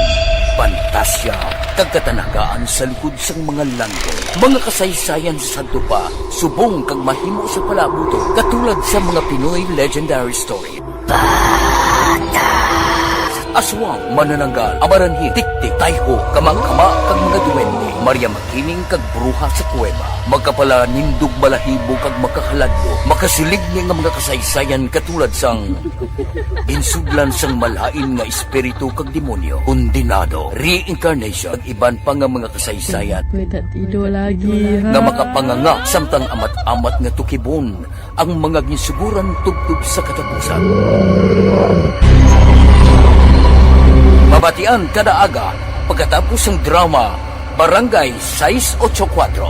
pantasya, kag katanagaan sa likod sang mga langgo. Mga kasaysayan sa sadto pa, subong kag mahimo sa palaabuton, katulad sa mga Pinoy legendary story. Aswang, manananggal, amaranhit, tiktik, tayho, kamangkama, kag mga duwende. Maria Makining kag bruha sa kuweba. Makapalanindog balahibo kag makahaladlo. Makasiligni nga mga kasaysayan katulad sang ginsudlan sang malain nga espiritu kag demonyo, kondenado, reincarnation, kag iban pa nga mga kasaysayan May tatido lagi, ha? nga makapanganga samtang amat-amat nga tukibon ang mga ginsuguran tubtob sa katapusan. Mabatian kada aga pagkatapos sang drama Barangay sais ocho kuwatro.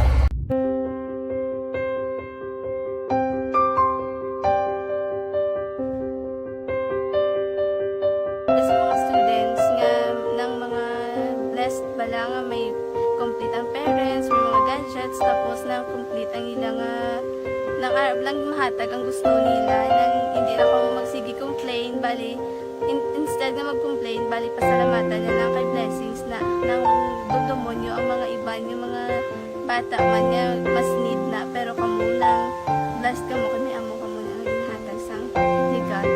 Sa mga students nga nang mga blessed bala nga may complete ang parents, may mga gadgets, tapos na complete ang ila nga nang arab lang mahatag ang gusto nila, nang hindi na kamo magsige complain, bali, in-, instead nga mag-complain, bali, pasalamatan na lang kay blessings na nang dugdumon nyo ang mga iban nga mga bata man nga mas need na, pero kamo lang, blessed kamo kay may amo kamo na ang ginhatag sang ni God.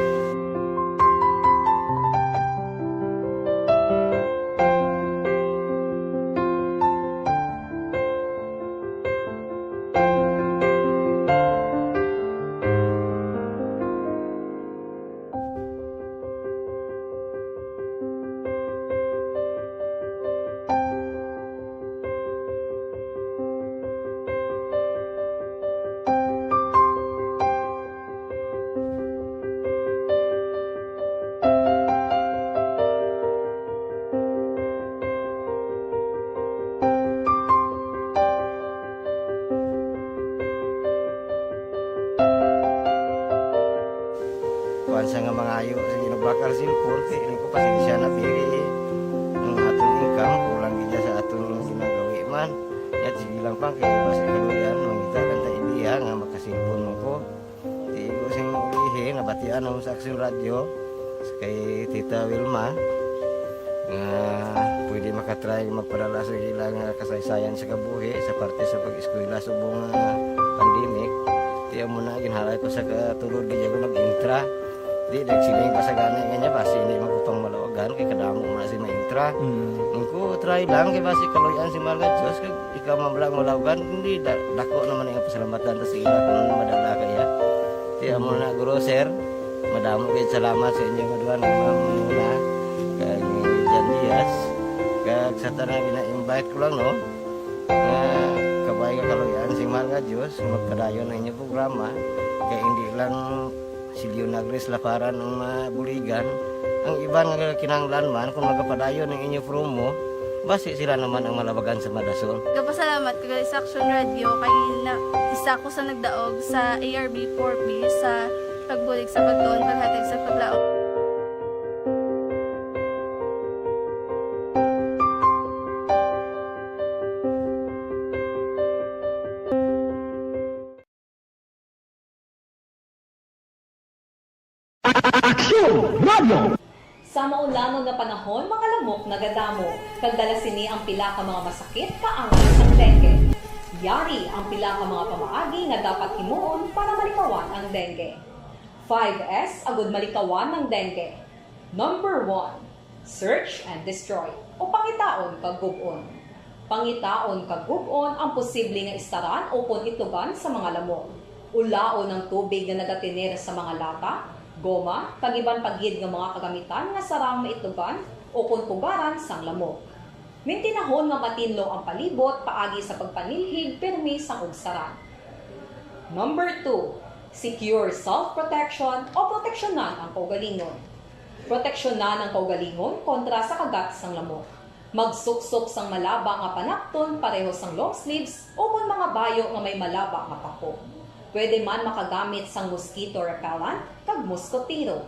Kuwan sa nga mangayo, sige, nagbakal cellphone, kay ano ko, pasensya na, pili. Ang aton income, kulang gid sa aton ginagawi man. Yat, sige lang pa, kay basta kaluyan, mangita lang ta idea nga makasilpon mo ko. Di ko sing ilihi, nabatian ako sa Aksyon Radyo, kay Tita Wilma, nga pwede makatry magpadala sa ilang kasaysayan sa kabuhi sa parte sa pag-eskwela subong nga pandemic. Ti amo na, ginhalay ko sa katulod, gid ako nag-intra. Di, nagsiling pa sa gani nga niya, basi hindi magpapangmalawagan, kay kadamo na si maintra. Mm. Ang ko, try lang, kay basi kaluyan si mahal nga Diyos, kag ikaw man lang malawagan, hindi, da-, dako naman ang pasalamatan ta sa ila kung madala kaya. Ti amo na, guro, sir, madamo kayo salamat sa inyo nga duha nga mga muna, kag ni Jan Diaz, kag sa tanan, gina-invite ko lang, no? Nga kabay nga kaluyan si mahal nga Diyos, magpadayon ang inyo programa, kay hindi lang si Leonagris Laparan ang mabuligan, ang iban nga kinahanglan man, kung magapadayon ang inyo promo, basi sila naman ang malabagan sa madasol. Gapasalamat ko gali sa Action Radio kay na, isa ko sa nagdaog sa A R B four B sa pagbulig sa pagtuon, paghatag sa paglaom. Aksyon Radio! Sa maulangon nga panahon, mga lamok nagadamo, kag dala sini ang pila ka mga masakit kaangay sang dengue. Yari ang pila ka mga pamaagi nga dapat himuon para malikawan ang dengue. Five S agud malikawan ang dengue. Number one, search and destroy, o pangitaon kag gub-on. Pangitaon kag gub-on ang posible nga istaran ukon itugan sa mga lamok. Ulaon ang tubig nga nagatener sa mga lata, goma, kag iban pa gid nga mga kagamitan nga sarang maitugan ukon pugaran sang lamok. Mintinahon nga matinlo ang palibot paagi sa pagpanilhig pirmi sang ugsaran. Number two, secure self-protection o proteksyonan ang kaugalingon. Proteksyonan ang kaugalingon kontra sa kagat sang lamok. Magsuksok sang malaba nga panapton pareho sang long sleeves ukon mga bayo nga may malaba nga pako. Pwede man makagamit sang mosquito repellent kag moskotero.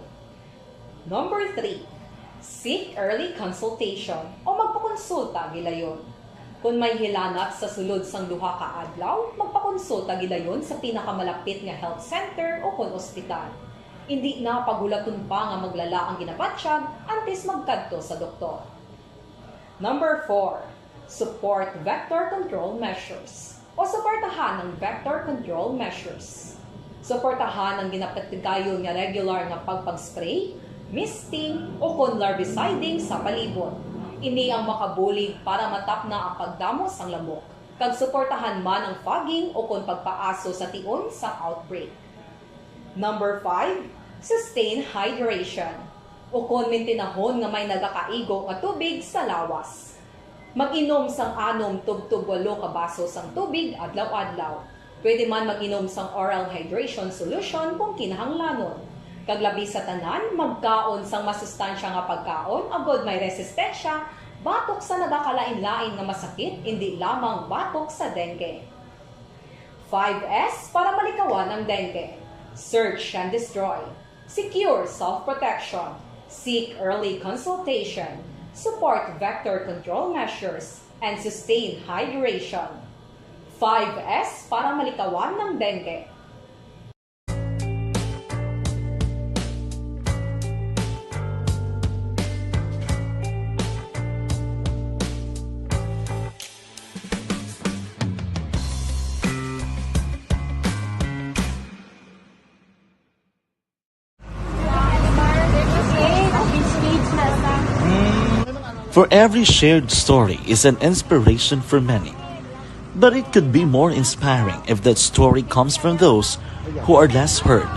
Number three, seek early consultation o magpakonsulta gilayon. Kon may hilanat sa sulod sang duha ka adlaw, magpakonsulta gilayon sa pinakamalapit nga health center ukon ospital. Indi na paghulaton pa nga maglala ang ginabatyag antes magkadto sa doktor. Number four, support vector control measures o suportahan ang vector control measures. Suportahan ang ginapatigayon nga regular nga pagpag-spray, misting, ukon larviciding sa palibot. Ini ang makabulig para matapna ang pagdamo sang lamok, kag suportahan man ang fogging ukon pagpaaso sa tion sang outbreak. Number five, sustain hydration. Ukon mintinahon nga may nagakaigo nga tubig sa lawas. Mag-inom sang anom tubtob walo ka baso sang tubig adlaw-adlaw. Pwede man mag-inom sang oral hydration solution kung kinahanglanon. Kag labi sa tanan, magkaon sang masustansya nga pagkaon agod may resistensya batok sa nagakalain-lain nga masakit, indi lamang batok sa dengue. Five S para malikawan ang dengue. Search and destroy. Secure self-protection. Seek early consultation. Support vector control measures. And sustain hydration. Five S para malikawan ang dengue. For every shared story is an inspiration for many. But it could be more inspiring if that story comes from those who are less heard.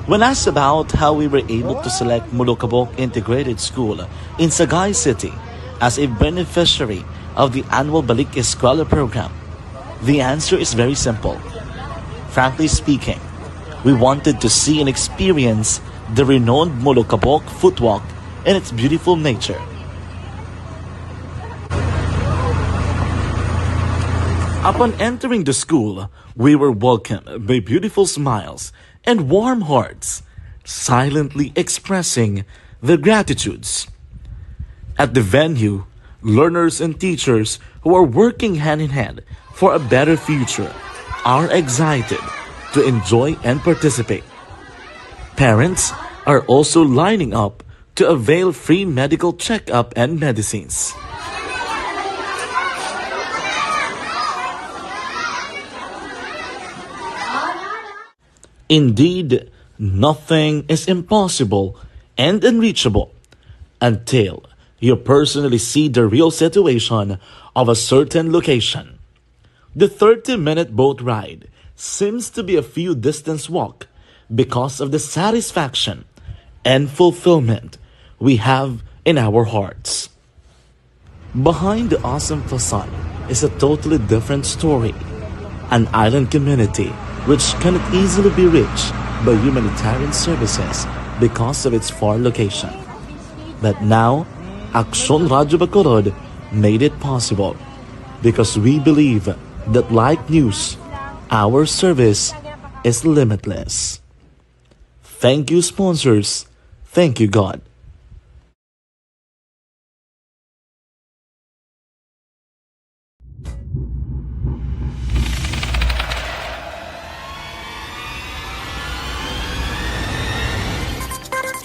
When asked about how we were able to select Molokabok Integrated School in Sagay City as a beneficiary of the annual Balik Eskwela program, the answer is very simple. Frankly speaking, we wanted to see and experience the renowned Molokabok footwalk and its beautiful nature. Upon entering the school, we were welcomed by beautiful smiles and warm hearts, silently expressing their gratitudes. At the venue, learners and teachers who are working hand in hand for a better future are excited to enjoy and participate. Parents are also lining up to avail free medical checkup and medicines. Indeed, nothing is impossible and unreachable until you personally see the real situation of a certain location. The thirty-minute boat ride seems to be a few distance walk because of the satisfaction and fulfillment we have in our hearts. Behind the awesome facade is a totally different story. An island community which cannot easily be reached by humanitarian services because of its far location. But now, Aksyon Radyo Bacolod made it possible because we believe that, like news, our service is limitless. Thank you, sponsors. Thank you, God.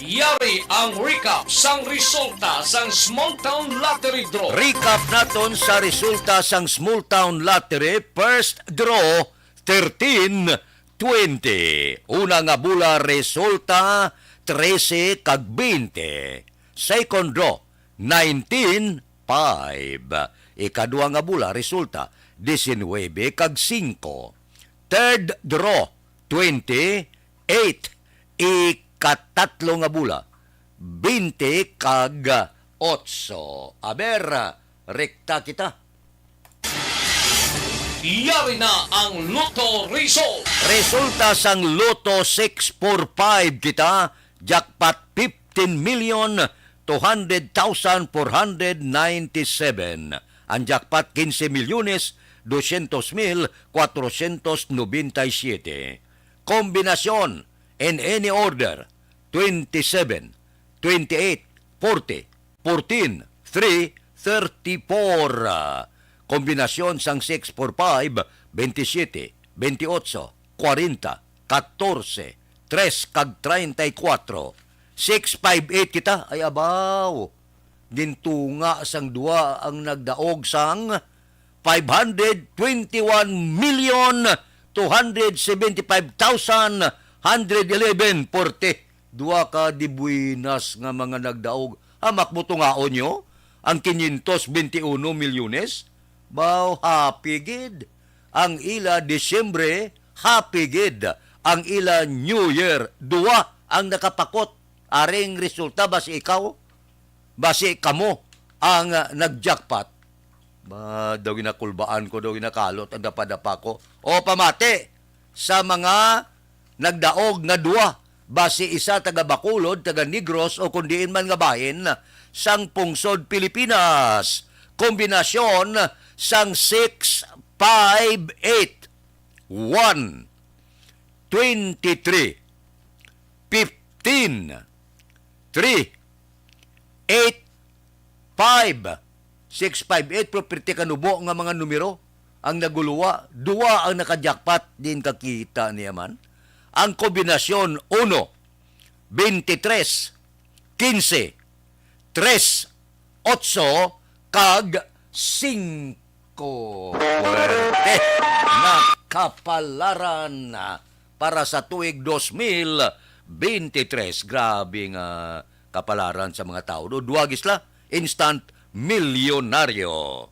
Yari ang recap sang resulta sang Small Town Lottery Draw. Recap naton sa resulta sang Small Town Lottery First Draw thirteen twenty. Una nga bola resulta trese kag twenty. Second draw nineteen five. Ikadua nga bola resulta diecinuebe kag singko. Third draw twenty-eight. Ikatatlo nga bola twenty kag otso. Aber, rekta kita. Yari na ang Lotto Result. Resulta sang Lotto six four five kita, jackpot fifteen million two hundred thousand four hundred ninety-seven. Ang jackpot quince milyones doscientos mil cuatrocientos noventa y siete. Kombinasyon in any order, twenty-seven, twenty-eight, forty, fourteen, three, thirty-four. Ah, kombinasyon sang six four five, twenty-seven, twenty-eight, forty, katorse, tres, kag treinta y cuatro. Six five eight kita, ay abaw. Gintunga sang duwa ang nagdaog sang five hundred twenty-one million two hundred seventy-five thousand hundred eleven forty. Duwa ka dibuinas nga mga nagdaog. Hamak mo tungaon nyo ang quinientos veintiuno milyones? Baw, happy gid ang ila Disyembre, happy gid ang ila New Year. Duwa ang nakapakot. Aring resulta, basi ikaw, basi kamo ang, ah, nag-jackpot. Ba, daw ginakulbaan ko, daw ginakalot ang dapadapa ko. O, pamati sa mga nagdaog nga duwa, basi isa taga Bacolod, taga Negros, o kon diin man nga bahin sang pungsod Pilipinas. Kombinasyon sang six five eight, one, twenty-three, fifteen, three, eight, five, six five eight, pero pirti kanubo nga mga numero ang naguluwa. Duwa ang naka-jackpot, din kakita niya man. Ang kombinasyon, uno, twenty-three, quince, tres, otso, kag singko. Puwerte nga kapalaran para sa tuig dos mil bente tres. Grabe nga kapalaran sa mga tawo. Do-, duwa gid sila, instant milyonaryo.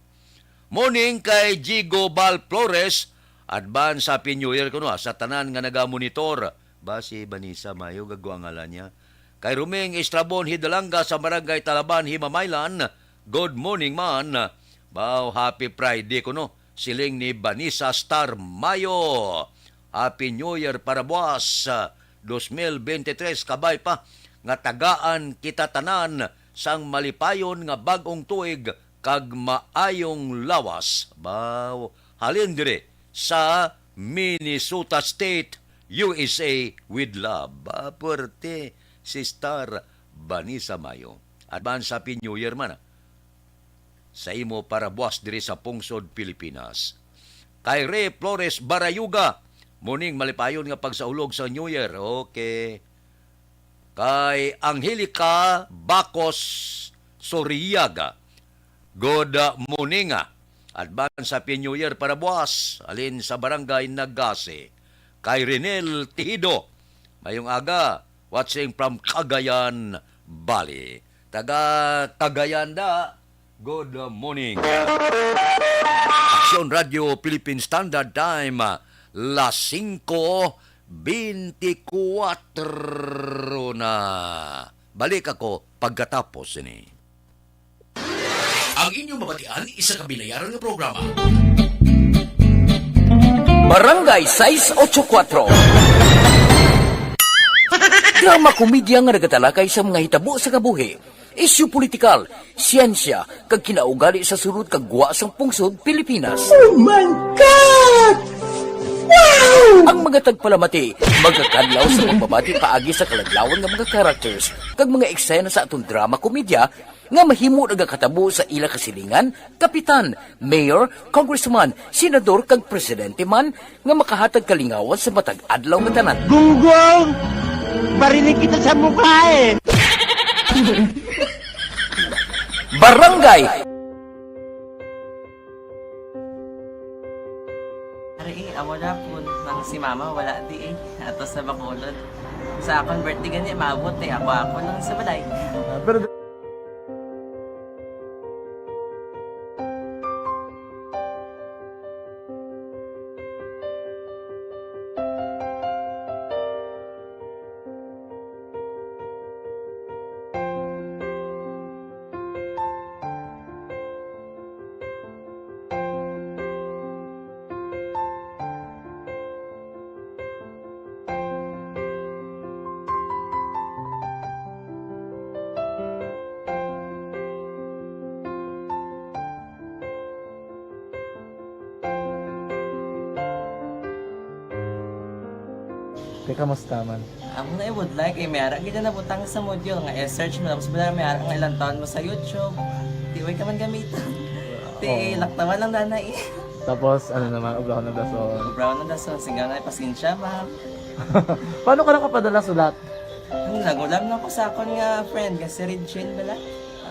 Morning kay Jigo Bal Flores. Advance Happy New Year kuno, ah, sa tanan nga nagamonitor. Ba, si Vanessa Mayo, gagwa ang ngalan niya. Kay Roming Estrabon Hidalanga sa Barangay Talaban, Himamaylan. Good morning man. Baw, happy Friday kuno. Siling ni Vanessa Star Mayo. Happy New Year para buwas, ah, dos mil bente tres, kabay pa nga tagaan kita tanan sang malipayon nga bag-ong tuig kag maayong lawas. Baw, halin diri sa Minnesota State, U S A, with love. Ba, puwerte si Star Vanessa Mayo. Advance Happy New Year man, ah, sa imo para buwas diri sa pungsod Pilipinas. Kay Rey Flores Barayuga, morning, malipayon nga pagsaulog sa New Year. Okay. Kay Angelica Bacos Soriaga, good, uh, morning, ah. Advance Happy New Year para buwas. Halin sa Barangay Nagase. kay Renel Tejido. Mayong aga, watching from Cagayan Valley. Taga Cagayan da, good morning. Aksyon Radio Philippine Standard Time, las singko beintikwatro na. Balik ako pagkatapos sini. Ang inyong mabatian, isa ka binayaran nga programa. Barangay sais ocho kuwatro. Drama komedya nga nagatalakay sa mga hitabo sa kabuhi, isyu politikal, siyensya, kag kinaugali sa sulod kag gwa sang pungsod Pilipinas. Oh my God! Wow! Ang mga tagpalamati magakadlaw sa pagbabati paagi sa kaladlawan nga mga characters kag mga eksena sa aton drama komedya nga mahimo nagakatabo sa ila kasilingan, kapitan, mayor, congressman, senador, kag presidente man nga makahatag kalingawan sa matag adlaw nga tanan. Gunggong! Barinig kita sa mukha eh! Barangay Ari, eh, amo na po nang si mama wala di eh. Ato sa Bacolod. Sa akon birthday gani, maabot eh. Ako, ako lang sa balay. Ah, pero Te, kamusta man? Amo na, I would like, eh, may ara gid na nabutang sa module nga i-search mo, tapos wala, may ara nga ilang taon mo sa YouTube. Di, way ka man gamiton. Di, Oo. Laktawan lang na na eh. Tapos, ano naman, obra ko ng dason. Obra ko ng dason, singga na, pasensya, ma'am. Paano ka nakapadala sulat? Ano, nagulam na ko sa akon nga friend, nga si Regine bala. Ah,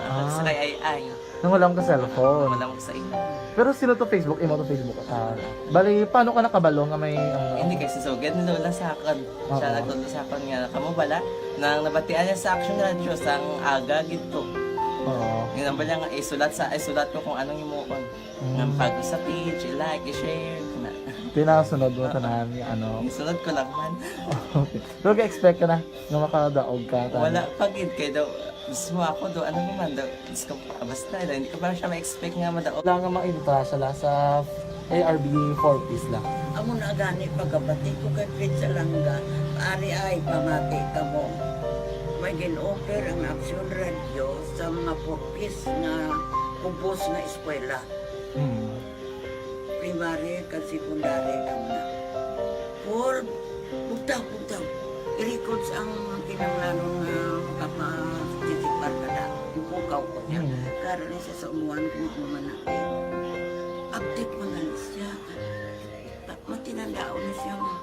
Ah. Sa kay Ay Ay. Nangulam ka cellphone. Wala mo sa imo. Pero sino to Facebook? Imo to Facebook? Ah, bali, paano ka nakabalo nga may, ano? Hindi kay si Sugad ni Lola sa akon. Siya Oo. Nagtudlo sa akon nga, kamo bala, nang nabatian niya sa Action Radio, sang aga gid to. Oo. Yun ang bala nga, isulat sa, isulat ko kung anong imuon. Mm. Nga pag sa page, i-like, i-share, na. Pinasunod mo Oo. Tanan, ano? Isunod ko lang man. Okay. Pero ga-expect ka na nga makadaog ka, tanan? Wala pa gid, kay daw, mismo ako, do, ano naman, do, Diyos ko, ah, basta, hindi ko pa siya ma-expect nga madaog. Wala nga mainta siya la sa A R B four Ps la. Amo na gani pagkabati ko kay Fred Salanga, ari ay pamati kamo. May gin-offer ang Aksyon Radio sa mga four Ps nga kubos nga eskwela. Hmm. Primary kag secondary kamo na. Paul, bugtaw, bugtaw. I-records ang kinahanglanon nga makaparticipar ka na. Ipukaw ko niya. Mm. Karon ni siya sa umuan kung ano man natin. Update man gani siya. Ta-, matinandaon na siya nga.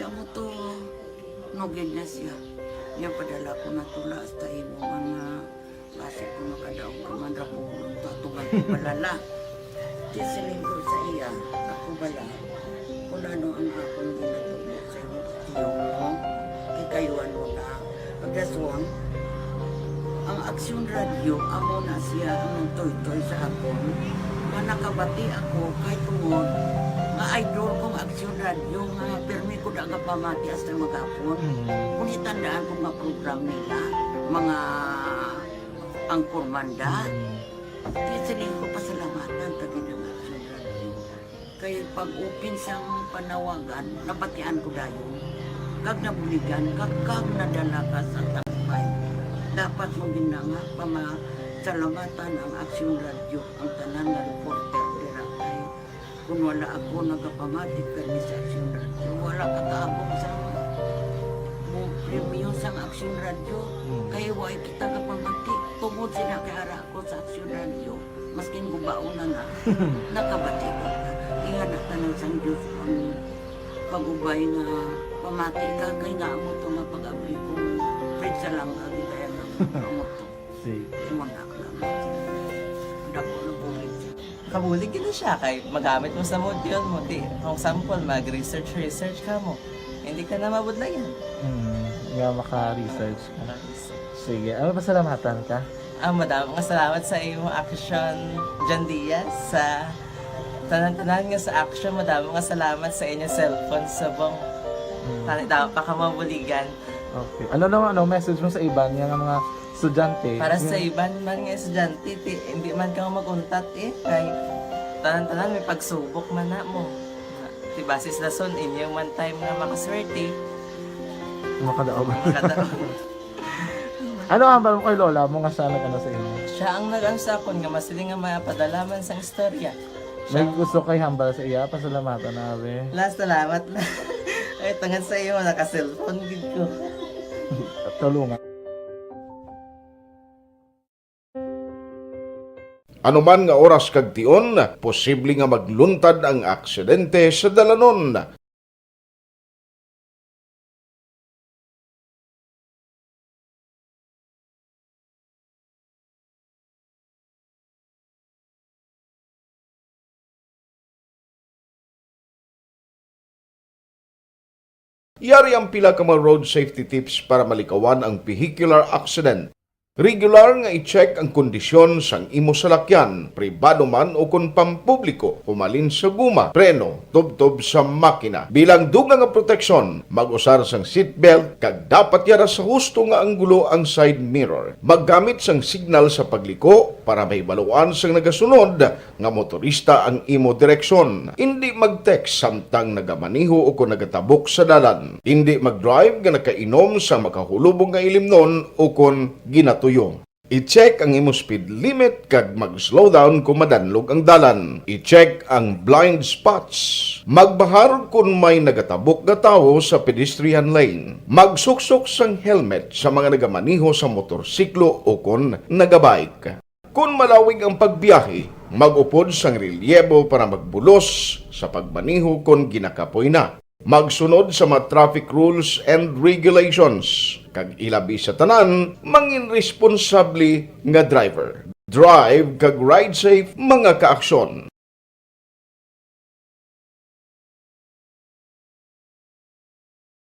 Kamo to, nugid na siya. Niya padala ko na tula hasta imo nga Basi kung makadaog ka man ra ko, tutungan ko balala. Di siling ko sa iya, ako bala, kung ano ang akong ginatubo sa imo, tiyo mo, kikayuan mo na. Pagkasuon, ang Aksyon Radio, amo na siya ang nagtoytoy sa akon. Nga nakabati ako, kay tungod, nga idol kong Aksyon Radio, nga pirmi ko da nga pamati hasta maghapon. Mm. Kung itandaan ko nga program nila, mga Ang Kurmanda. Mm. Di siling ko pasalamatan ta gid ang Aksyon Radio. Kay pag-open sang panawagan, nabatian ko dayon. Kag nabuligan, kag, kag nadala ka sa top five. Dapat mo gid na nga pamasalamatan ang Aksyon Radio, ang tanan nga reporter dira kay Kung wala ako nagapamati kani sa Aksyon Radio, wala ka kaabot sa mo premyo sang Aksyon Radio. Mm. Kay way kita gapamati. Tungod sina kay ara ako sa Aksyon Radio, maskin gubaon na na, nakabati ko. Ingana tanan sang Diyos ang pag-ubay nga pamati ka, kay nga amo to nga pag-abli ko, Fred Salanga, gid kaya nga amo to. Sige. Imo na, dako na bulig. Mabulig gid siya kay magamit mo sa module mo. Di, kung sample, mag-research, research ka mo. Hindi ka na mabudlayan. Hmm, nga maka-research ka. Sige, ano, pasalamatan ka? Ah, madamo nga salamat sa imo action, John Diaz, sa tanan-tanan nga sa action. Madamo nga salamat sa inyo cellphone subong. Hmm. Tani daw pa ka mabuligan. Okay. Ano naman, ano, message mo sa iban nga mga estudyante? Para sa Yung- iban man nga estudyante, ti, hindi man ka mag-untat eh. Kay tanan-tanan may pagsubok man na mo. Ti basis lason, inyo man time nga makaswerte. Makadaog. Makadaog. Ano ang hambal mo kay lola mo nga siya nag-ano sa imo? Siya ang nag-ano sa akon nga masiling nga mapadala man sang istorya. May gusto kay hambal sa iya, pasalamatan na, abi. La, salamat na. Ay, tungod sa iyo, naka-cellphone gid ko. Tulungan. Anuman nga oras kag tion, posible nga magluntad ang aksidente sa dalanon. Yari ang pila ka mga road safety tips para malikawan ang vehicular accident. Regular nga i-check ang kondisyon sang imo salakyan, pribado man o kon pampubliko, humalin sa guma, preno, tubtob sa makina. Bilang dugang nga proteksyon, mag-usar sang seatbelt kag dapat yara sa husto nga anggulo ang side mirror. Maggamit sang signal sa pagliko para mahibaluan sang nagasunod nga motorista ang imo direksyon. Indi mag-text samtang nagamaneho o kon nagatabok sa dalan. Indi mag-drive nga nakainom sa makahulubong nga ilimnon o kon ginatuyo. I-check ang imo speed limit kag mag-slow down kon madanlog ang dalan. I-check ang blind spots. Magbahar kon may nagatabok nga tawo sa pedestrian lane. Magsuksok sang helmet sa mga nagamaneho sa motorsiklo o kon nagabike. Kon malawig ang pagbiyahe, mag-upod sang relyebo para magbulos sa pagmaneho kon ginakapoy na. Magsunod sa mga traffic rules and regulations, kag ilabi sa tanan, mangin responsable nga driver. Drive kag ride safe, mga kaaksyon.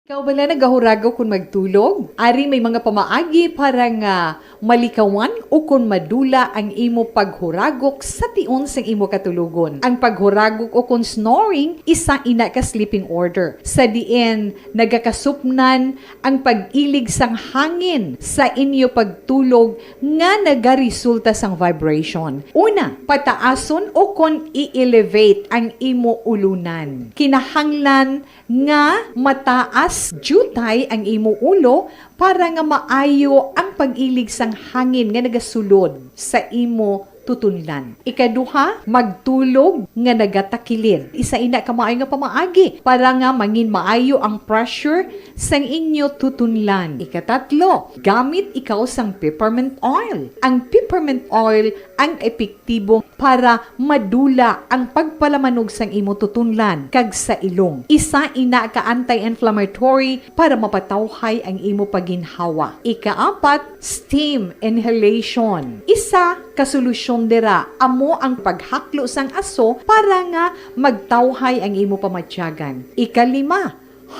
Ikaw bala nagahuragok kon magtulog? Ari may mga pamaagi para nga malikawan o kon madula ang imo paghuragok sa tion sang imo katulogon. Ang paghuragok o kon snoring, isa ina ka sleeping order, sa diin nagakasupnan ang pag-ilig sang hangin sa inyo pagtulog nga nagaresulta sang vibration. Una, pataason o kon i-elevate ang imo ulunan. Kinahanglan nga mataas diutay ang imo ulo para nga maayo ang pag-ilig sang hangin nga nagasulod sa imo tutunlan. Ikaduha, magtulog nga nagatakilid. Isa ina ka maayo nga pamaagi para nga mangin maayo ang pressure sang inyo tutunlan. Ikatatlo, gamit ikaw sang peppermint oil. Ang peppermint oil ang epektibo para madula ang pagpalamanog sang imo tutunlan kag sa ilong. Isa ina ka anti-inflammatory para mapatawhay ang imo pagginhawa. Ikaapat, steam inhalation. Isa ka solusyon dira amo ang paghaklo sang aso para nga magtawhay ang imo pamatyagan. Ikalima,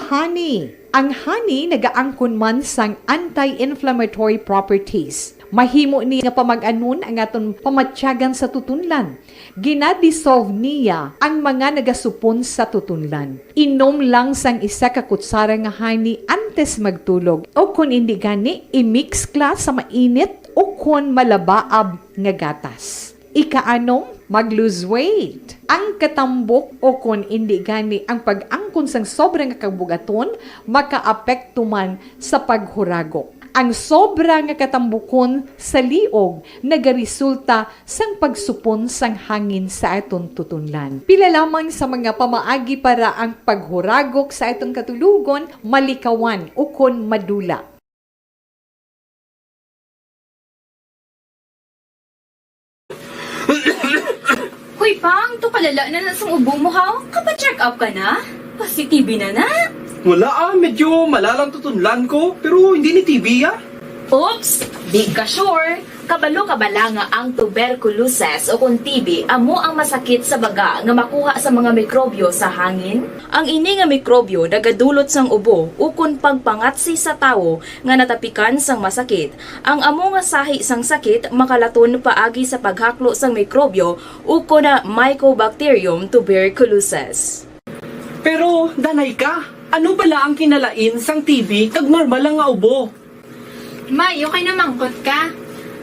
honey. Ang honey nagaangkon man sang anti-inflammatory properties. Mahimo ni nga pamag-anon ang aton pamatyagan sa tutunlan. Gina-dissolve niya ang mga nagasupon sa tutunlan. Inom lang sang isa ka kutsara nga honey antes magtulog, o kon indi gani, i-mix kla sa mainit o kon malabaab nga gatas. Ikaanom, mag-lose weight. Ang katambok o kon indi gani ang pag-angkon sang sobra nga kabugaton makaapekto man sa paghuragok. Ang sobra nga katambukon sa liog nagaresulta sang pagsupon sang hangin sa aton tutunlan. Pila lamang sa mga pamaagi para ang paghuragok sa aton katulogon malikawan ukon madula. Hoy, Pang, to kalala na na sang ubo mo, ha? Kapa-check up ka na? Positive na na? Wala ah, medyo malalang tutunlan ko, pero hindi ni T B ah. Oops, di ka sure. Kabalo ka bala nga ang tuberculosis o kon T B amo ang masakit sa baga nga makuha sa mga mikrobyo sa hangin? Ang ini nga mikrobyo nagadulot sang ubo ukon pagpangatsi sa tawo nga natapikan sang masakit. Ang amo nga sahi sang sakit makalaton paagi sa paghaklo sang mikrobyo ukon na Mycobacterium tuberculosis. Pero, danay ka, ano bala ang kinalain sang T B kag normal lang nga ubo? Maayo kay namangkot ka.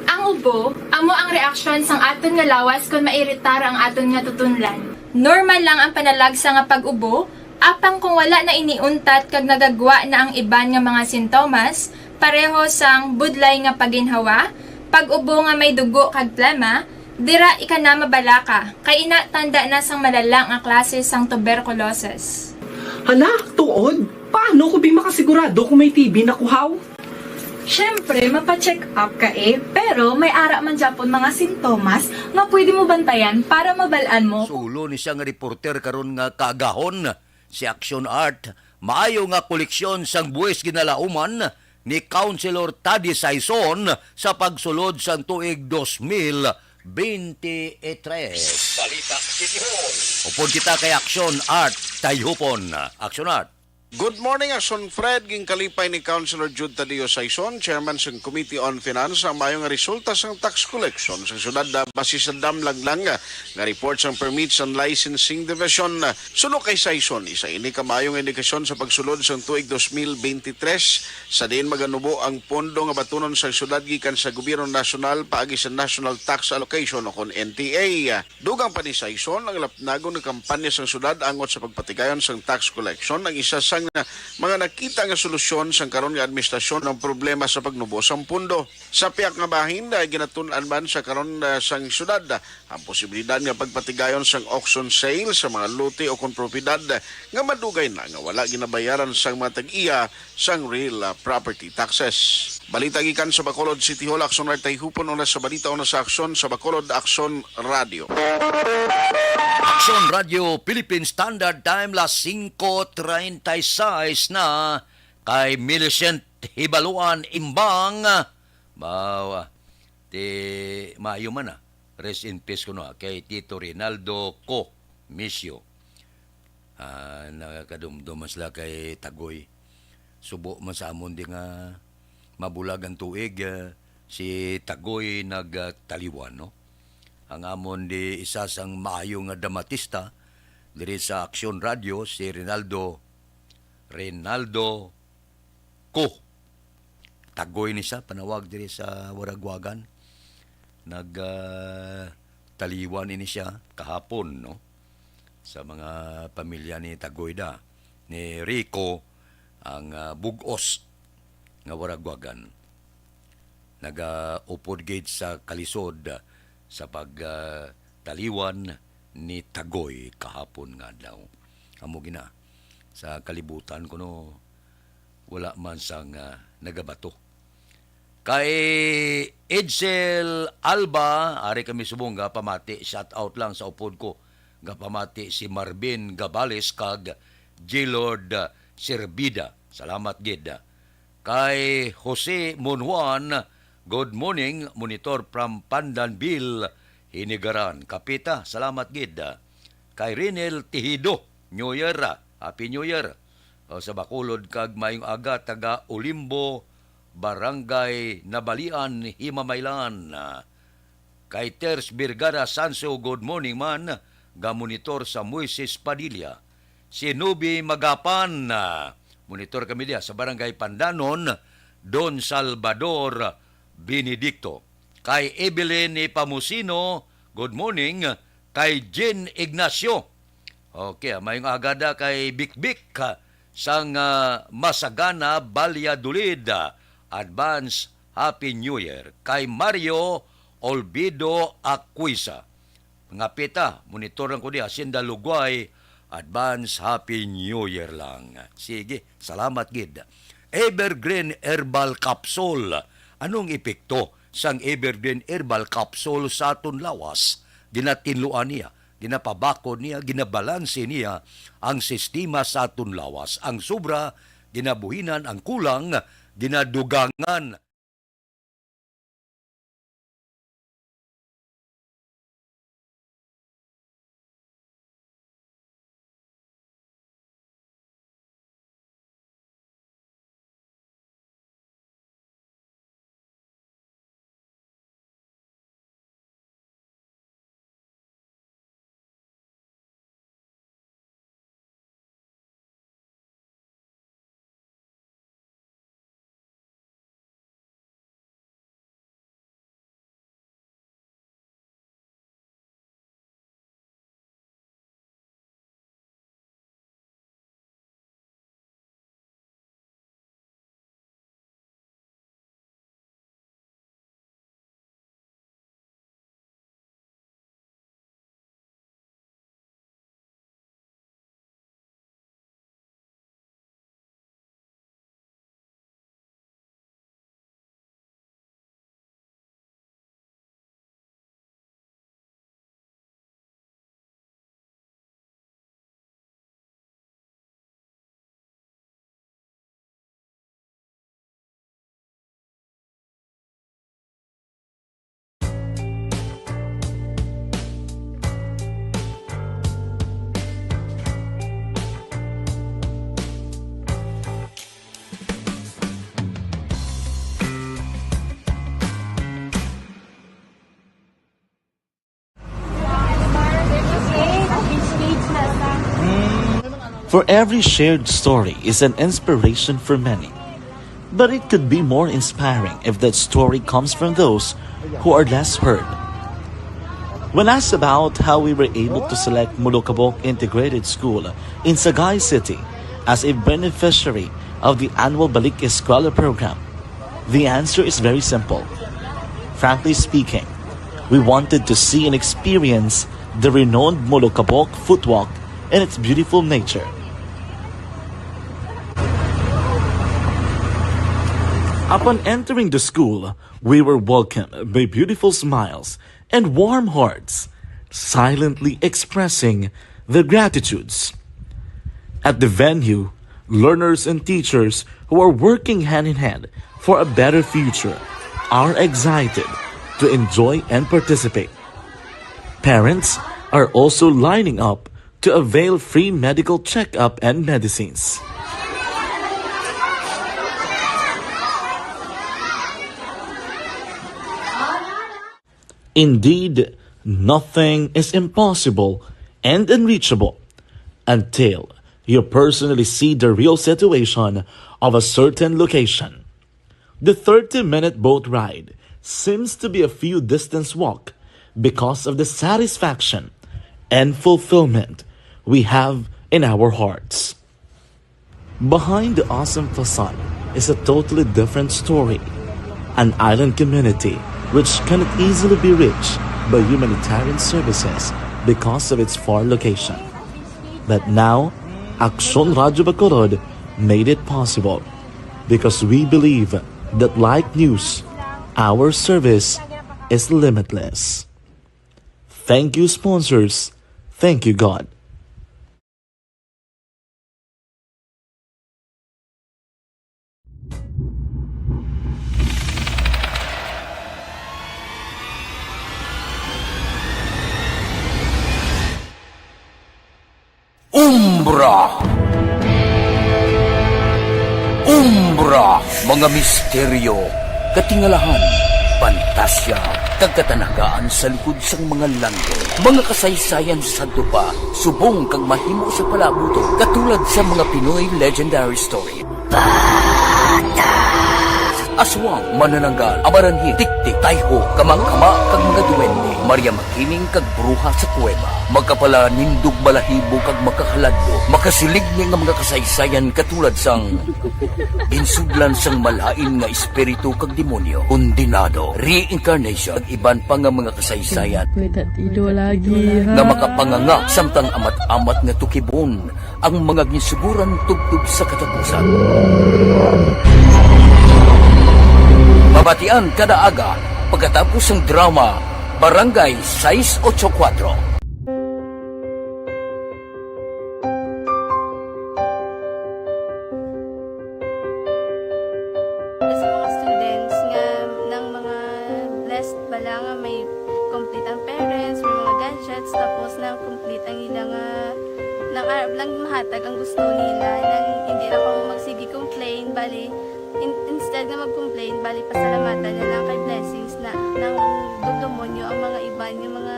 Ang ubo amo ang reaksyon sang aton nga lawas kon mairitar ang aton nga tutunlan. Normal lang ang panalagsa nga pag-ubo, apang kung wala na ini untat kag nagagwa na ang iban nga mga sintomas, pareho sang budlay nga paginhawa, pag-ubo nga may dugo kag plema, dira ika na mabalaka, kay ina tanda na sang malala nga klase sang tuberculosis. Hala, tuod? Paano ko bi makasigurado kung may T B na kuhaw? Siyempre, mapa-check up ka eh, pero may ara man gyapon mga sintomas nga pwede mo bantayan para mabal-an mo. Sulo ni siya nga reporter karon nga kaagahon, si Action Art. Maayo nga koleksyon sang buwis ginalauman ni Councilor Taddy Saison sa pagsulod sang tuig dos mil bente tres. Balita City Hall. Upod kita kay Action Art Tayhupon. Action Art. Good morning, Action Fred. Ginkalipay ni Councilor Jude Tadeo Saison, chairman sang Committee on Finance, ang maayo nga resulta sang tax collection sa syudad, ah, base sa damlag lang, ah, nga report sang Permits and Licensing Division. Suno kay Saison, isa ini ka maayo nga indikasyon sa pagsulod sang tuig dos mil bente tres, sa diin maganubo ang pondo nga batunon sang syudad gikan sa gobyerno nasyonal paagi sa National Tax Allocation o kon N T A. Dugang pa ni Saison, ang lapnagon nga kampanya sang syudad angot sa pagpatigayon sang tax collection ang isa sang mga nakita nga solusyon sang karon nga administrasyon ang problema sa pagnubo sang pondo. Sa pihak nga bahin, ah, ginatun-an man sa karon, ah, sang syudad, ah, ang posibilidad nga pagpatigayon sang auction sale sa mga lote o kon propiedad, ah, nga madugay na nga wala ginabayaran sang mga tag-iya sang real, ah, property taxes. Balita gikan sa Bacolod City Hall, Action Art Tayhupon, una sa balita, una sa aksyon sa Bacolod Action Radio. Action Radio Philippine Standard Time, las singko treinta y seis na, kay Millicent Hibaluan Imbang. Bawa, ti maayo man na. Rest in peace kuno, ah, kay Tito Rinaldo Co. Misio. Ah, nakadumdom man sila kay Tagoy. Subo man sa amon di nga mabulag ang tuig, ah, si Tagoy nagtaliwan, no? Ang amon di isa sang maayo nga dramatista diri sa Aksyon Radio, si Rinaldo, Rinaldo Co. Tagoy ni siya, panawag diri sa Waragwagan. Nag, ah, taliwan ini siya kahapon, no? Sa mga pamilya ni Tagoy da, ni Rico, ang, ah, bug-os nga Waragwagan. Nagaupod gid sa kalisod sa pag, ah, taliwan ni Tagoy kahapon nga adlaw. Amo gina, sa kalibutan kuno, wala man sang, ah, nagabato. Kay Edsel Alba, ari kami subong gapamati, shout out lang sa upod ko. Gapamati si Marvin Gabales kag Gaylord Sirbida. Salamat gid. Kay Jose Monjuan, good morning, monitor from Pandanville, Hinigaran. Kapita, salamat gid. Kay Rinel Tejido, New Year, ah. Happy New Year. O, sa Bacolod kag mayong aga, taga Olimbo, Barangay Nabalian, Himamaylan. Kay Ters Birgada Sanso, good morning man, gamonitor sa Moises Padilla. Si Nubi Magapan, ah, monitor kami diya sa Barangay Pandanon, Don Salvador Benedicto. Kay Evelyn Pamusino, good morning. Kay Jean Ignacio, okay, ah, mayong aga da kay Bikbik, ah, sang, ah, Masagana, Valladolid, ah, advance Happy New Year. Kay Mario Olvido Aquisa, mga pita, monitor lang ko di, Hacienda Lugway, advance Happy New Year lang. Sige, salamat gid. Evergreen Herbal Capsule. Anong epekto sang Evergreen Herbal Capsule sa aton lawas? Ginatinluan niya, ginapabakod niya, ginabalanse niya ang sistema sa aton lawas. Ang sobra, ginabuhinan, ang kulang, ginadugangan. For every shared story is an inspiration for many, but it could be more inspiring if that story comes from those who are less heard. When asked about how we were able to select Molokabok Integrated School in Sagay City as a beneficiary of the annual Balik Eskwela program, the answer is very simple. Frankly speaking, we wanted to see and experience the renowned Molokabok Footwalk and its beautiful nature. Upon entering the school, we were welcomed by beautiful smiles and warm hearts, silently expressing their gratitudes. At the venue, learners and teachers who are working hand in hand for a better future are excited to enjoy and participate. Parents are also lining up to avail free medical checkup and medicines. Indeed, nothing is impossible and unreachable until you personally see the real situation of a certain location. The thirty-minute boat ride seems to be a few distance walk because of the satisfaction and fulfillment we have in our hearts. Behind the awesome facade is a totally different story. An island community which cannot easily be reached by humanitarian services because of its far location. But now, Aksyon Radyo Bacolod made it possible because we believe that, like news, our service is limitless. Thank you, sponsors. Thank you, God. Umbra. Umbra, mga misteryo, katingalahan, pantasya, kag katanagaan sa likod sang mga langit. Mga kasaysayan sa sadto pa, subong kag mahimo sa palabuton, katulad sa mga Pinoy legendary story. Aswang, manananggal, amaranhil, tiktik, tayho, kamakama, kag mga duwende. Maria Makining kag bruha sa kuweba. Makapalanindog, balahibo, kag makahaladlo. Makasiling ni nga mga kasaysayan katulad sang ginsudlan sang malain nga espiritu kag demonyo, kondenado, reincarnation, kag iban pa nga mga kasaysayan May tatido lagi, ha? nga makapanganga samtang amat-amat nga tukibon ang mga ginsuguran tubtob sa katapusan. Mabatian kada aga pagkatapos sang drama Barangay sais ocho kuwatro. Sa mga students nga nang mga blessed bala nga may complete ang parents, may mga gadgets, tapos nang complete ang ila nga nang arab lang mahatag ang gusto nila, nang hindi na ko magsige complain, bali, in- instead nga mag-complain, bali, pasalamatan na lang kay blessings na nang dumdumonyo ang mga iban nga mga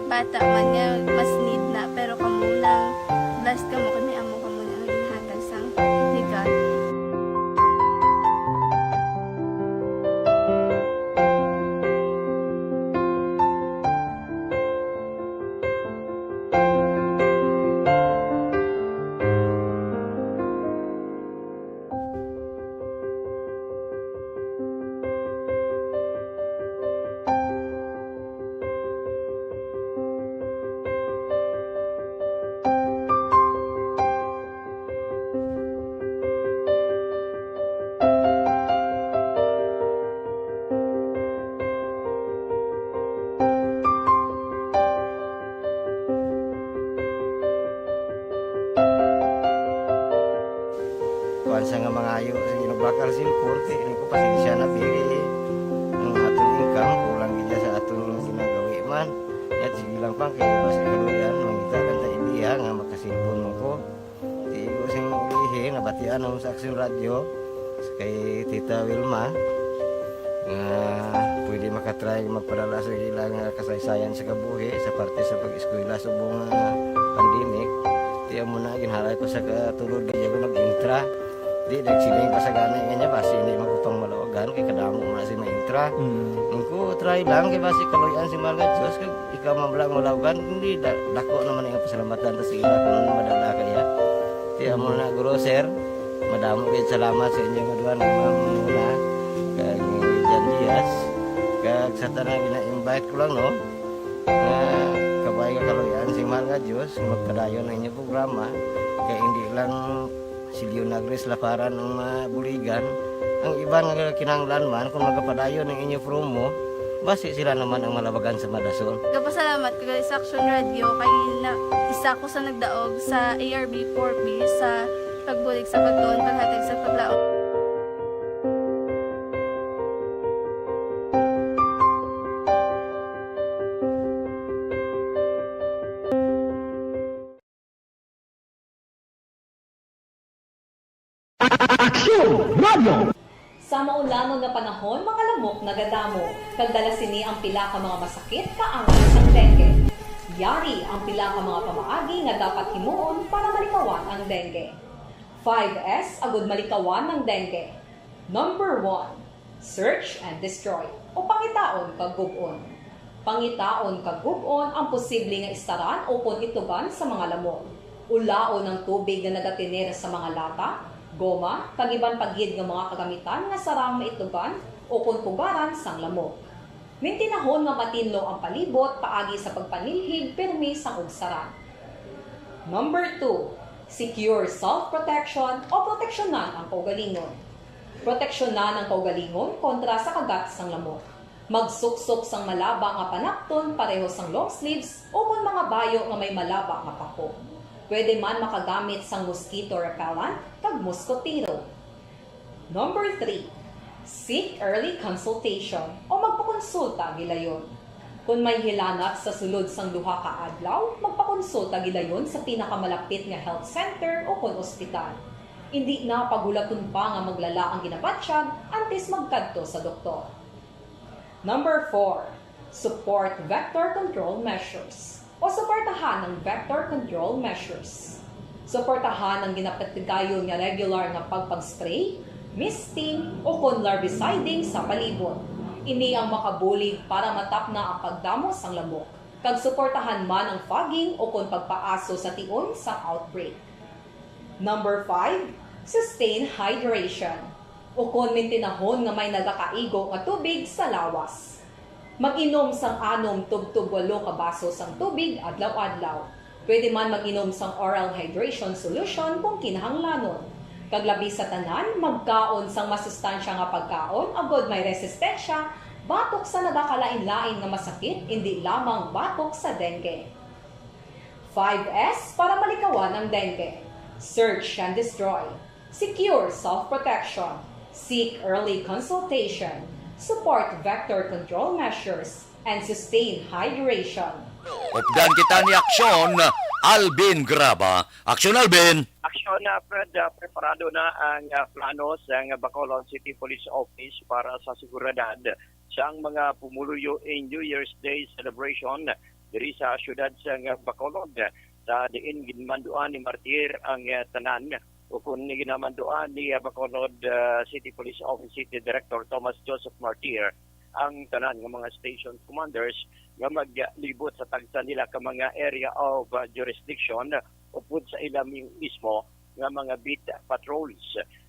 bata man nga mas need na, pero kamo lang, blessed kamo kay may amo kamo na nga ginhatag sang ni God. Kuan sa nga mangayo sa ginubakal sin korte, ini ko pasensya na, biri. Ang aton income, kulang gid sa aton ginagawi man. Yat, sige lang, pang, kay mas kaluyan, mangita lang ta ideya nga makasilpon mo ko. Di ko sing ulihi, nabatian ako sa Aksyon Radyo, kay Tita Wilma, nga pwede makatry magpadala sa ila nga kasaysayan sa kabuhi sa parte sa pag-eskwela subong nga pandemic. Di amo na, ginhalay ko sa katulod, di ako nag-intra. Di, nagsiling pa sa gani nga niya, basi hindi magpapangmalawagan, kay kadamo mo na si ma-intra. Mm. Ang ko, try lang, kay basi kaluyan si Mahal nga Diyos, kag ikaw man lang malawagan, hindi, da-, dako naman ang pasalamatan ta sa ila kung madala kaya. Di amo na, guro, sir, madamo kayo salamat sa inyo nga duha nga mga muna, kag Jan Diaz, kag sa tanan, gina-invite ko lang, no? Nga kabay nga kaluyan si Mahal nga Diyos, magpadayon ang inyong programa, kay hindi lang si Leonagris Laparan ang mabuligan, ang iban nga kinahanglan man, kung magapadayon ang inyong promo, basi sila naman ang malabagan sa madasol. Gapasalamat ko gali sa Action Radio, kay na, isa ko sa nagdaog sa A R B four B sa pagbulig sa pagtuon, paghatag sa paglaom. Aksyon Radio! Sa maulamon nga panahon, mga lamok nagadamo, kag dala sini ang pila ka mga masakit kaangay sang dengue. Yari ang pila ka mga pamaagi nga dapat himuon para malikawan ang dengue. Five S agud malikawan ang dengue. Number one, search and destroy, o pangitaon kag gub-on. Pangitaon kag gub-on ang posible nga istaran ukon itugan sa mga lamok. Ulaon ang tubig nga nagatener sa mga lata, goma, kag iban pa gid nga mga kagamitan nga sarang maitugan ukon pugaran sang lamok. Mintinahon nga matinlo ang palibot paagi sa pagpanilhig pirmi sang ugsaran. Number two, secure self-protection o proteksyonan ang kaugalingon. Proteksyonan ang kaugalingon kontra sa kagat sang lamok. Magsuksok sang malaba nga panakton pareho sang long sleeves ukon mga bayo nga may malaba nga pako. Pwede man makagamit sang mosquito repellent kag muskotero. Number three, seek early consultation o magpakonsulta gilayon. Kon may hilanat sa sulod sang duha ka adlaw, magpakonsulta gilayon sa pinakamalapit nga health center ukon ospital. Indi na paghulaton pa nga maglala ang ginabatyag antes magkadto sa doktor. Number four, support vector control measures o suportahan ang vector control measures. Suportahan ang ginapatigayon nga regular nga pagpag-spray, misting, ukon larviciding sa palibot. Ini ang makabulig para matapna ang pagdamo sang lamok, kag suportahan man ang fogging ukon pagpaaso sa tion sang outbreak. Number five, sustain hydration. Ukon mintinahon nga may nagakaigo nga tubig sa lawas. Mag-inom sang anom tubtob walo ka baso sang tubig adlaw-adlaw. Pwede man mag-inom sang oral hydration solution kung kinahanglanon. Kag labi sa tanan, magkaon sang masustansya nga pagkaon agod may resistensya batok sa nagakalain-lain nga masakit, indi lamang batok sa dengue. Five S para malikawan ang dengue. Search and destroy. Secure self-protection. Seek early consultation. Support vector control measures. And sustain hydration. Updan kita ni Aksyon, Alvin Graba. Aksyon, Alvin! Aksyon, ah, Fred, ah, preparado na ang, ah, plano sang Bacolod City Police Office para sa seguridad sang mga pumuluyo in New Year's Day celebration diri sa siyudad sang Bacolod, sa diin ginmanduan ni Martir ang, ah, tanan, ukon ni ginamanduan ni, ah, Bacolod, ah, City Police Office City Director Thomas Joseph Martir ang tanan nga mga station commanders nga maglibot sa tagsa nila ka mga area of, ah, jurisdiction upod sa ila mi-, mismo nga mga beat patrols.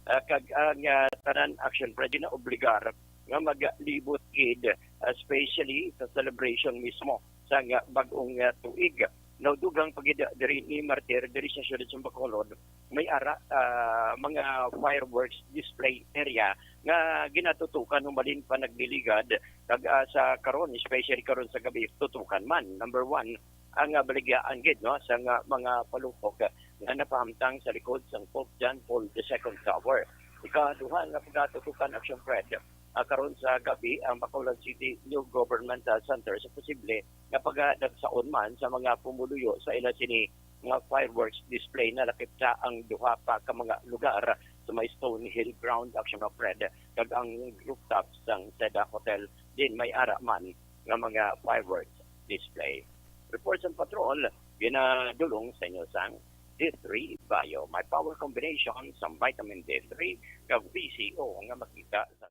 Ah, kag ang, ah, tanan, Aksyon, Fred, na obligar nga maglibot gid, especially sa celebration mismo sang bag-ong, ah, tuig. Naudugang pa gid diri ni Martir, diri sa siyudad sa Bacolod, may ara, ah, mga fireworks display area nga ginatutukan humalin pa nagdiligad, kag, ah, sa karon, especially karon sa gabi, tutukan man. Number one, ang, ah, baligyaan gid, no, sa nga mga palupok nga napahamtang sa likod sang Pope John Paul the Second Tower. Ikaduha nga pagatutukan, Aksyon, Fred, ah, karon sa gabi ang Bacolod City New Governmental Center sa posible nga pagadagsaon man sa mga pumuluyo sa ila sini nga fireworks display. Nalakip sa ang duha pa ka mga lugar sa may Stone Hill Ground, Aksyon, Fred, kag ang rooftop sang Seda Hotel din may ara man nga mga fireworks display. Report sa patrol, ginadulong sa inyo sang D three Bio. May power combination sa vitamin D three kag V C O nga makita sa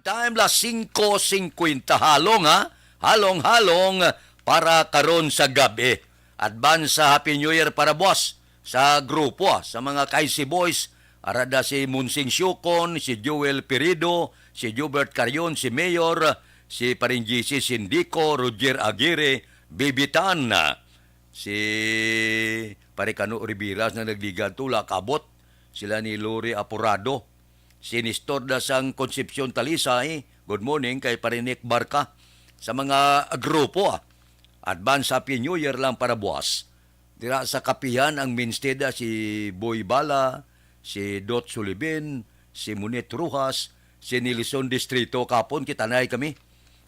Time, las singko singkwenta. Halong, ha? Halong, halong para karon sa gab-i. Advance sa Happy New Year para buwas sa grupo, ah, sa mga K C Boys. Ara da si Monsing Siukon, si Joel Pirido, si Jobert Carion, si Mayor, si Paring G C Sindico, Roger Aguirre, Bibitan, si Pare Cano Rivera na nagligad to, wala kaabot. Sila ni Lori Aporado, si Nestor da sang Concepcion Talisay, good morning kay Pare Nick Barca. Sa mga grupo, ah, advance Happy New Year lang para buwas. Dira sa kapihan ang mainstay da si Boy Bala, si Dot Sulibin, si Monet Rojas, si Nelson Distrito, kapon kita na kami.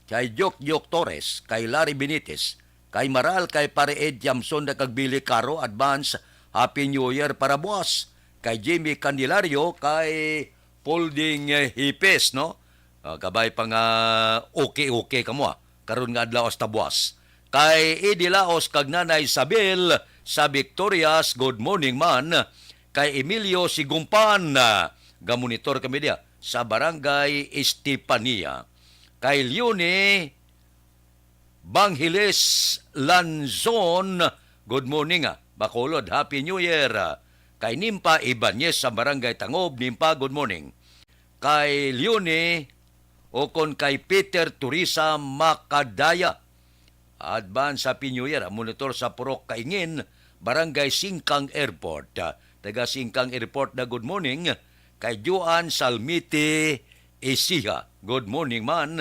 Kay Jok Jok Torres, kay Larry Benitez, kay Maral, kay Pare Ed Jamson na kag Billy Caro, advance Happy New Year para buwas. Kay Jimmy Candelario, kay Polding, eh, Hipes, no? Ah, kabay pa nga okay-okay kamo, ah, karon nga adlaw hasta buwas. Kay Eddie Laos kag Nanay Isabel sa Victorias, good morning man. Kay Emilio Sigumpan, ah, gamonitor kami diya sa Barangay Estefania. Kay Leonie Banghiles Lanzon, good morning, ah, Bacolod, Happy New Year. Kay Nimpa Ibanez sa Barangay Tangob, Nimpa, good morning. Kay Leonie, o kon kay Peter Teresa Macadaya, advance Happy New Year, ah, monitor sa Purok Kaingin, Barangay Singkang Airport. Ah, taga Singkang Airport na, good morning. Kay Joan Salmiti Isiha, good morning man.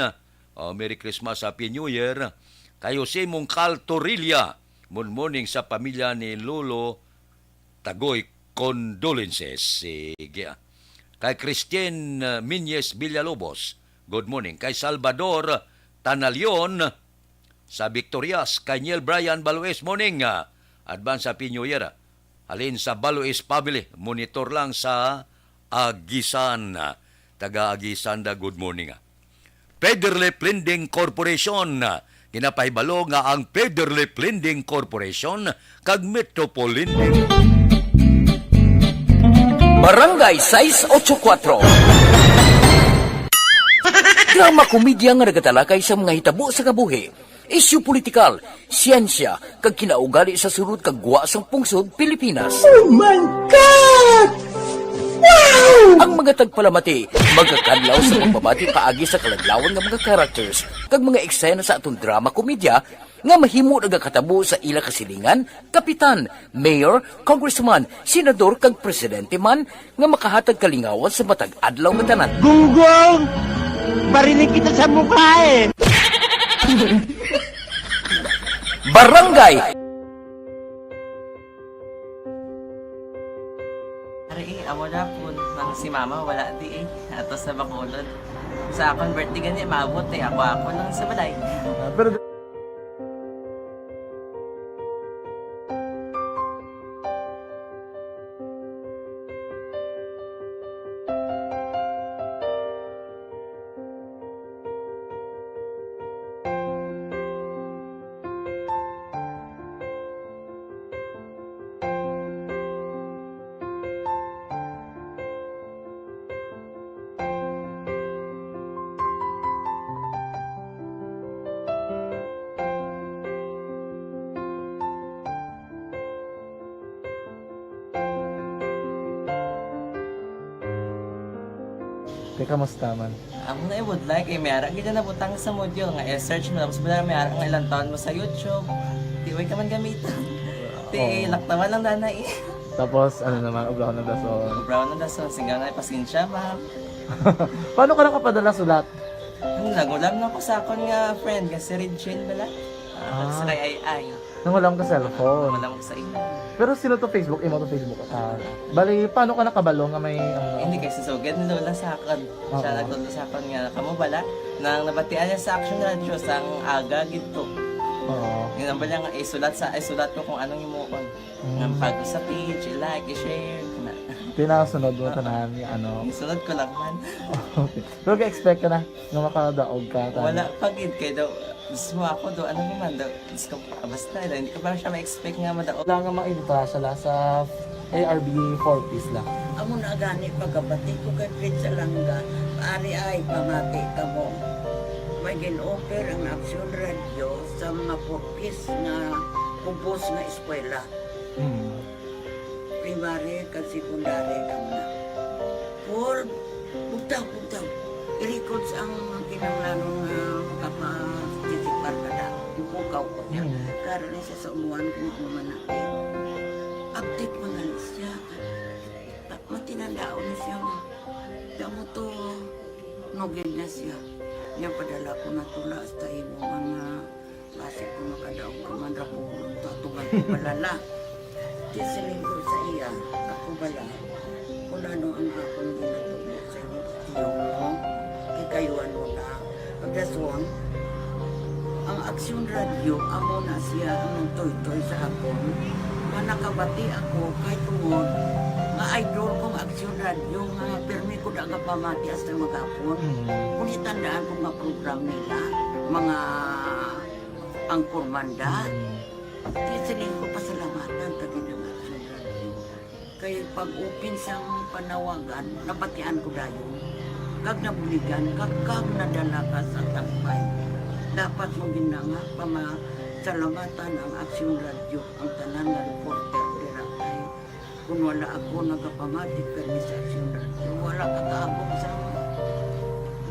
Oh, Merry Christmas, Happy New Year. Kay Jose Mongcal Torilla, good morning sa pamilya ni Lolo Tagoy, condolences. Sige, ah. Kay Christine, uh, Minyes Villalobos, good morning. Kay Salvador Tanalion sa Victorias, kay Neil Brian Baloes, morning, ah, advance Happy New Year, ah. Halin sa Baloes family, monitor lang sa Aguisan, ah. Taga Aguisan da, good morning, ah. Federlip Lending Corporation. Ginapahibalo nga ang Federlip Lending Corporation kag Metropol Lending. Barangay sais ocho kuatro. Drama komedya nga nagatalakay sa mga hitabo sa kabuhi, isyu politikal, siyensya, kag kinaugali sa sulod kag gwa sang pungsod Pilipinas. Oh my God! Wow! Ang mga tagpalamati magakadlaw sa pagbabati paagi sa kaladlawan nga mga characters kag mga eksena sa aton drama komedya nga mahimo nagakatabo sa ila kasilingan, kapitan, mayor, congressman, senador, kag presidente man nga makahatag kalingawan sa matag adlaw nga tanan. Gunggong! Bariling kita sa mukha eh! Barangay. Ari, eh, amo na po. Nang si mama, wala di eh. Ato sa Bacolod. Sa akon birthday gani, maabot eh. Ako, ako lang sa balay. Ah, pero Te, kamusta man? Amo na, I would like, eh, may ara gid na nabutang sa module nga i-search mo, tapos wala, may ara nga ilang taon mo sa YouTube. Di, way ka man gamiton. Ti, oo, laktawan lang, danay. Tapos, ano naman, ubrahon ng dason. Ubrahon ng dason, sige na, pasensya, ma'am. Paano ka nakapadala sulat? Ano, nagulam na ko sa akon nga friend, nga si Regine bala. Ah. Sa kay Ay Ay. Nang wala ka cellphone. Wala mo sa imo. Pero sino to Facebook? Imo to Facebook account? Bali, paano ka nakabalo nga may, ano? Hindi, kay si Sugad ni Lola sa akon. Siya Oo. nagtudlo sa akon nga, "Kamo bala?" Nang nabatian niya sa Action Radio, sang aga gid to. Oo. Yun ang bala nga, isulat sa, isulat ko kung anong himuon. Mm. Nga pag sa page, i-like, i-share, na. Tinasunod mo Ah. tanan, yung ano. Isunod ko lang man. Okay. Pero ka-expect ka na nga makadaog ka, tama? Wala pa gid, kay daw, mismo ako do, ano naman daw, Diyos ko, basta, hindi ko pa siya ma-expect nga madaog. Wala nga maintra siya la sa A R B four Ps la. Amo na gani pagkabati ko kay Fred Salanga, "Ari ay, pamati kamo. May gin-offer ang Aksyon Radio sa mga four Ps nga kubos nga eskwela." Hmm. Primary kag secondary kamo na. Paul, bugtaw, bugtaw. I-records ang kinahanglanon nga makaparticipar ka na. Ipukaw ko niya. Mm. Karon ni siya sa umuan kung ano man na. Update man gani siya. Matinandaon ni siya. Damo to, nugid na siya. Niya padala ko na tula hasta imo mga Basi kung makadaog ka man ra, pulong to, atuman ko palala. Di siling ko sa iya, ako bala, kung ano ang akong ginatudlo sa inyo, tiyo mo, kay kayo ano na. Pagdason, ang Aksyon Radio, amo na siya ang nagtuytoy sa akon. Nga nakabati ako, kay tungod, nga idol kong Aksyon Radio, nga pirmi ko da nga pamati hasta maghapon. Mm. Kung itandaan ko nga program nila, mga Ang Kurmanda. Mm. Di siling ko pasalamatan ta gid ang Aksyon Radio. Kay pag-open sang panawagan, nabatian ko dayon. Kag nabuligan, kag, kag nadala ka sa tampay. Dapat mo gid na nga pamasalamatan ang Aksyon Radio, ang tanan nga reporter dira kay Kung wala ako nagapamati permi sa Aksyon Radio, wala ka kaabot sa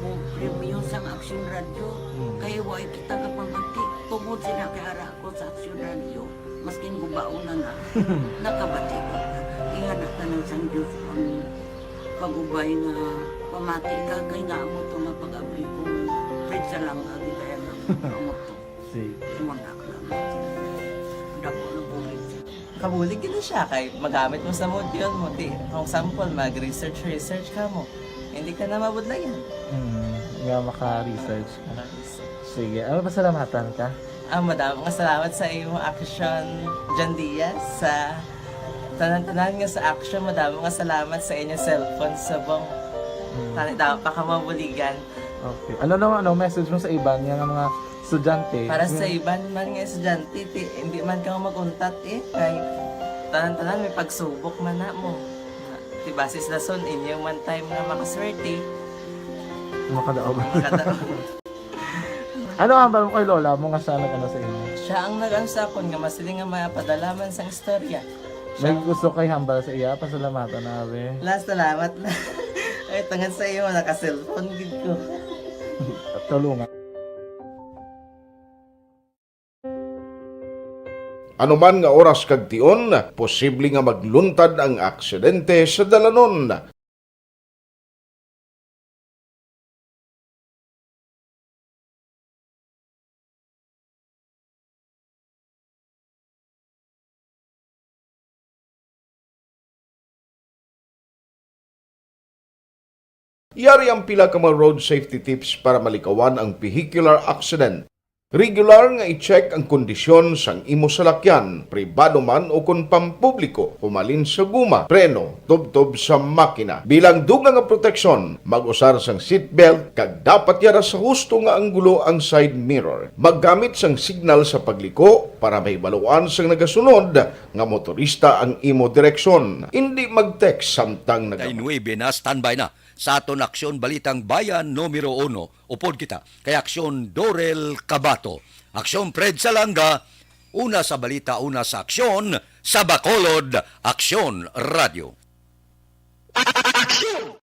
mo premyo sang Aksyon Radio. Mm. Kay wala kita kapamati. Tungod sila kay ara ako sa Aksyon Radio, maskin gubaon na na, nakabati ko. Ingana tanan sang Diyos ang pag-ubay nga pamati ka, kay nga amo to nga pag-abri ko, Fred Salanga, gid kaya nga amo to. Sige. Imo na lang. Dako na bulig. Kabulig gid na siya kay magamit mo sa module mo. Di, kung sample, mag-research, research ka mo. Hindi ka na mabudlayan. Hmm, nga maka-research ka. Maka-research. Sige, ano, pasalamatan ka? Ah, madamo nga salamat sa imo, Action John Diaz, sa tanan-tanan nga sa Action. Madamo nga salamat sa inyo cellphone subong. Hmm. Tani, dapat pa ka mabuligan. Okay. Ano naman, ano, message mo sa iban nga, nga mga estudyante? Para sa Hmm. iban man nga estudyante, ti, hindi man ka mag-untat, eh. Kay tanan-tanan may pagsubok man na mo. Ti, base sa lason, inyo man time nga makaswerte. Makadaog. Makadaog. Ano ang hambal mo kay lola mo nga siya nag-ano sa inyo? Siya ang nag-ano sa akon nga masiling nga mapadala man sang istorya. May Siya gusto kay hambal sa iya, pasalamatan na, abi. La, salamat na. Ay, tungod sa iyo, naka-cellphone gid ko. Tulungan. Ano man nga oras kag tion, posible nga magluntad ang aksidente sa dalanon. Yari ang pila ka mga road safety tips para malikawan ang vehicular accident. Regular nga i-check ang kondisyon sang imo salakyan, pribado man o kon pampubliko, humalin sa guma, preno, tubtob sa makina. Bilang dugang nga proteksyon, mag-usar sang seatbelt kag dapat yara sa husto nga anggulo ang side mirror. Maggamit sang signal sa pagliko para mahibaluan sang nagasunod nga motorista ang imo direksyon. Indi mag-text samtang nag- Kay nuebe na, standby na sa aton Aksyon Balitang Bayan numero uno. Upod kita kay Aksyon Dorel Cabato, Aksyon Fred Salanga, una sa balita, una sa aksyon, sa Bacolod, Aksyon Radio. Aksyon!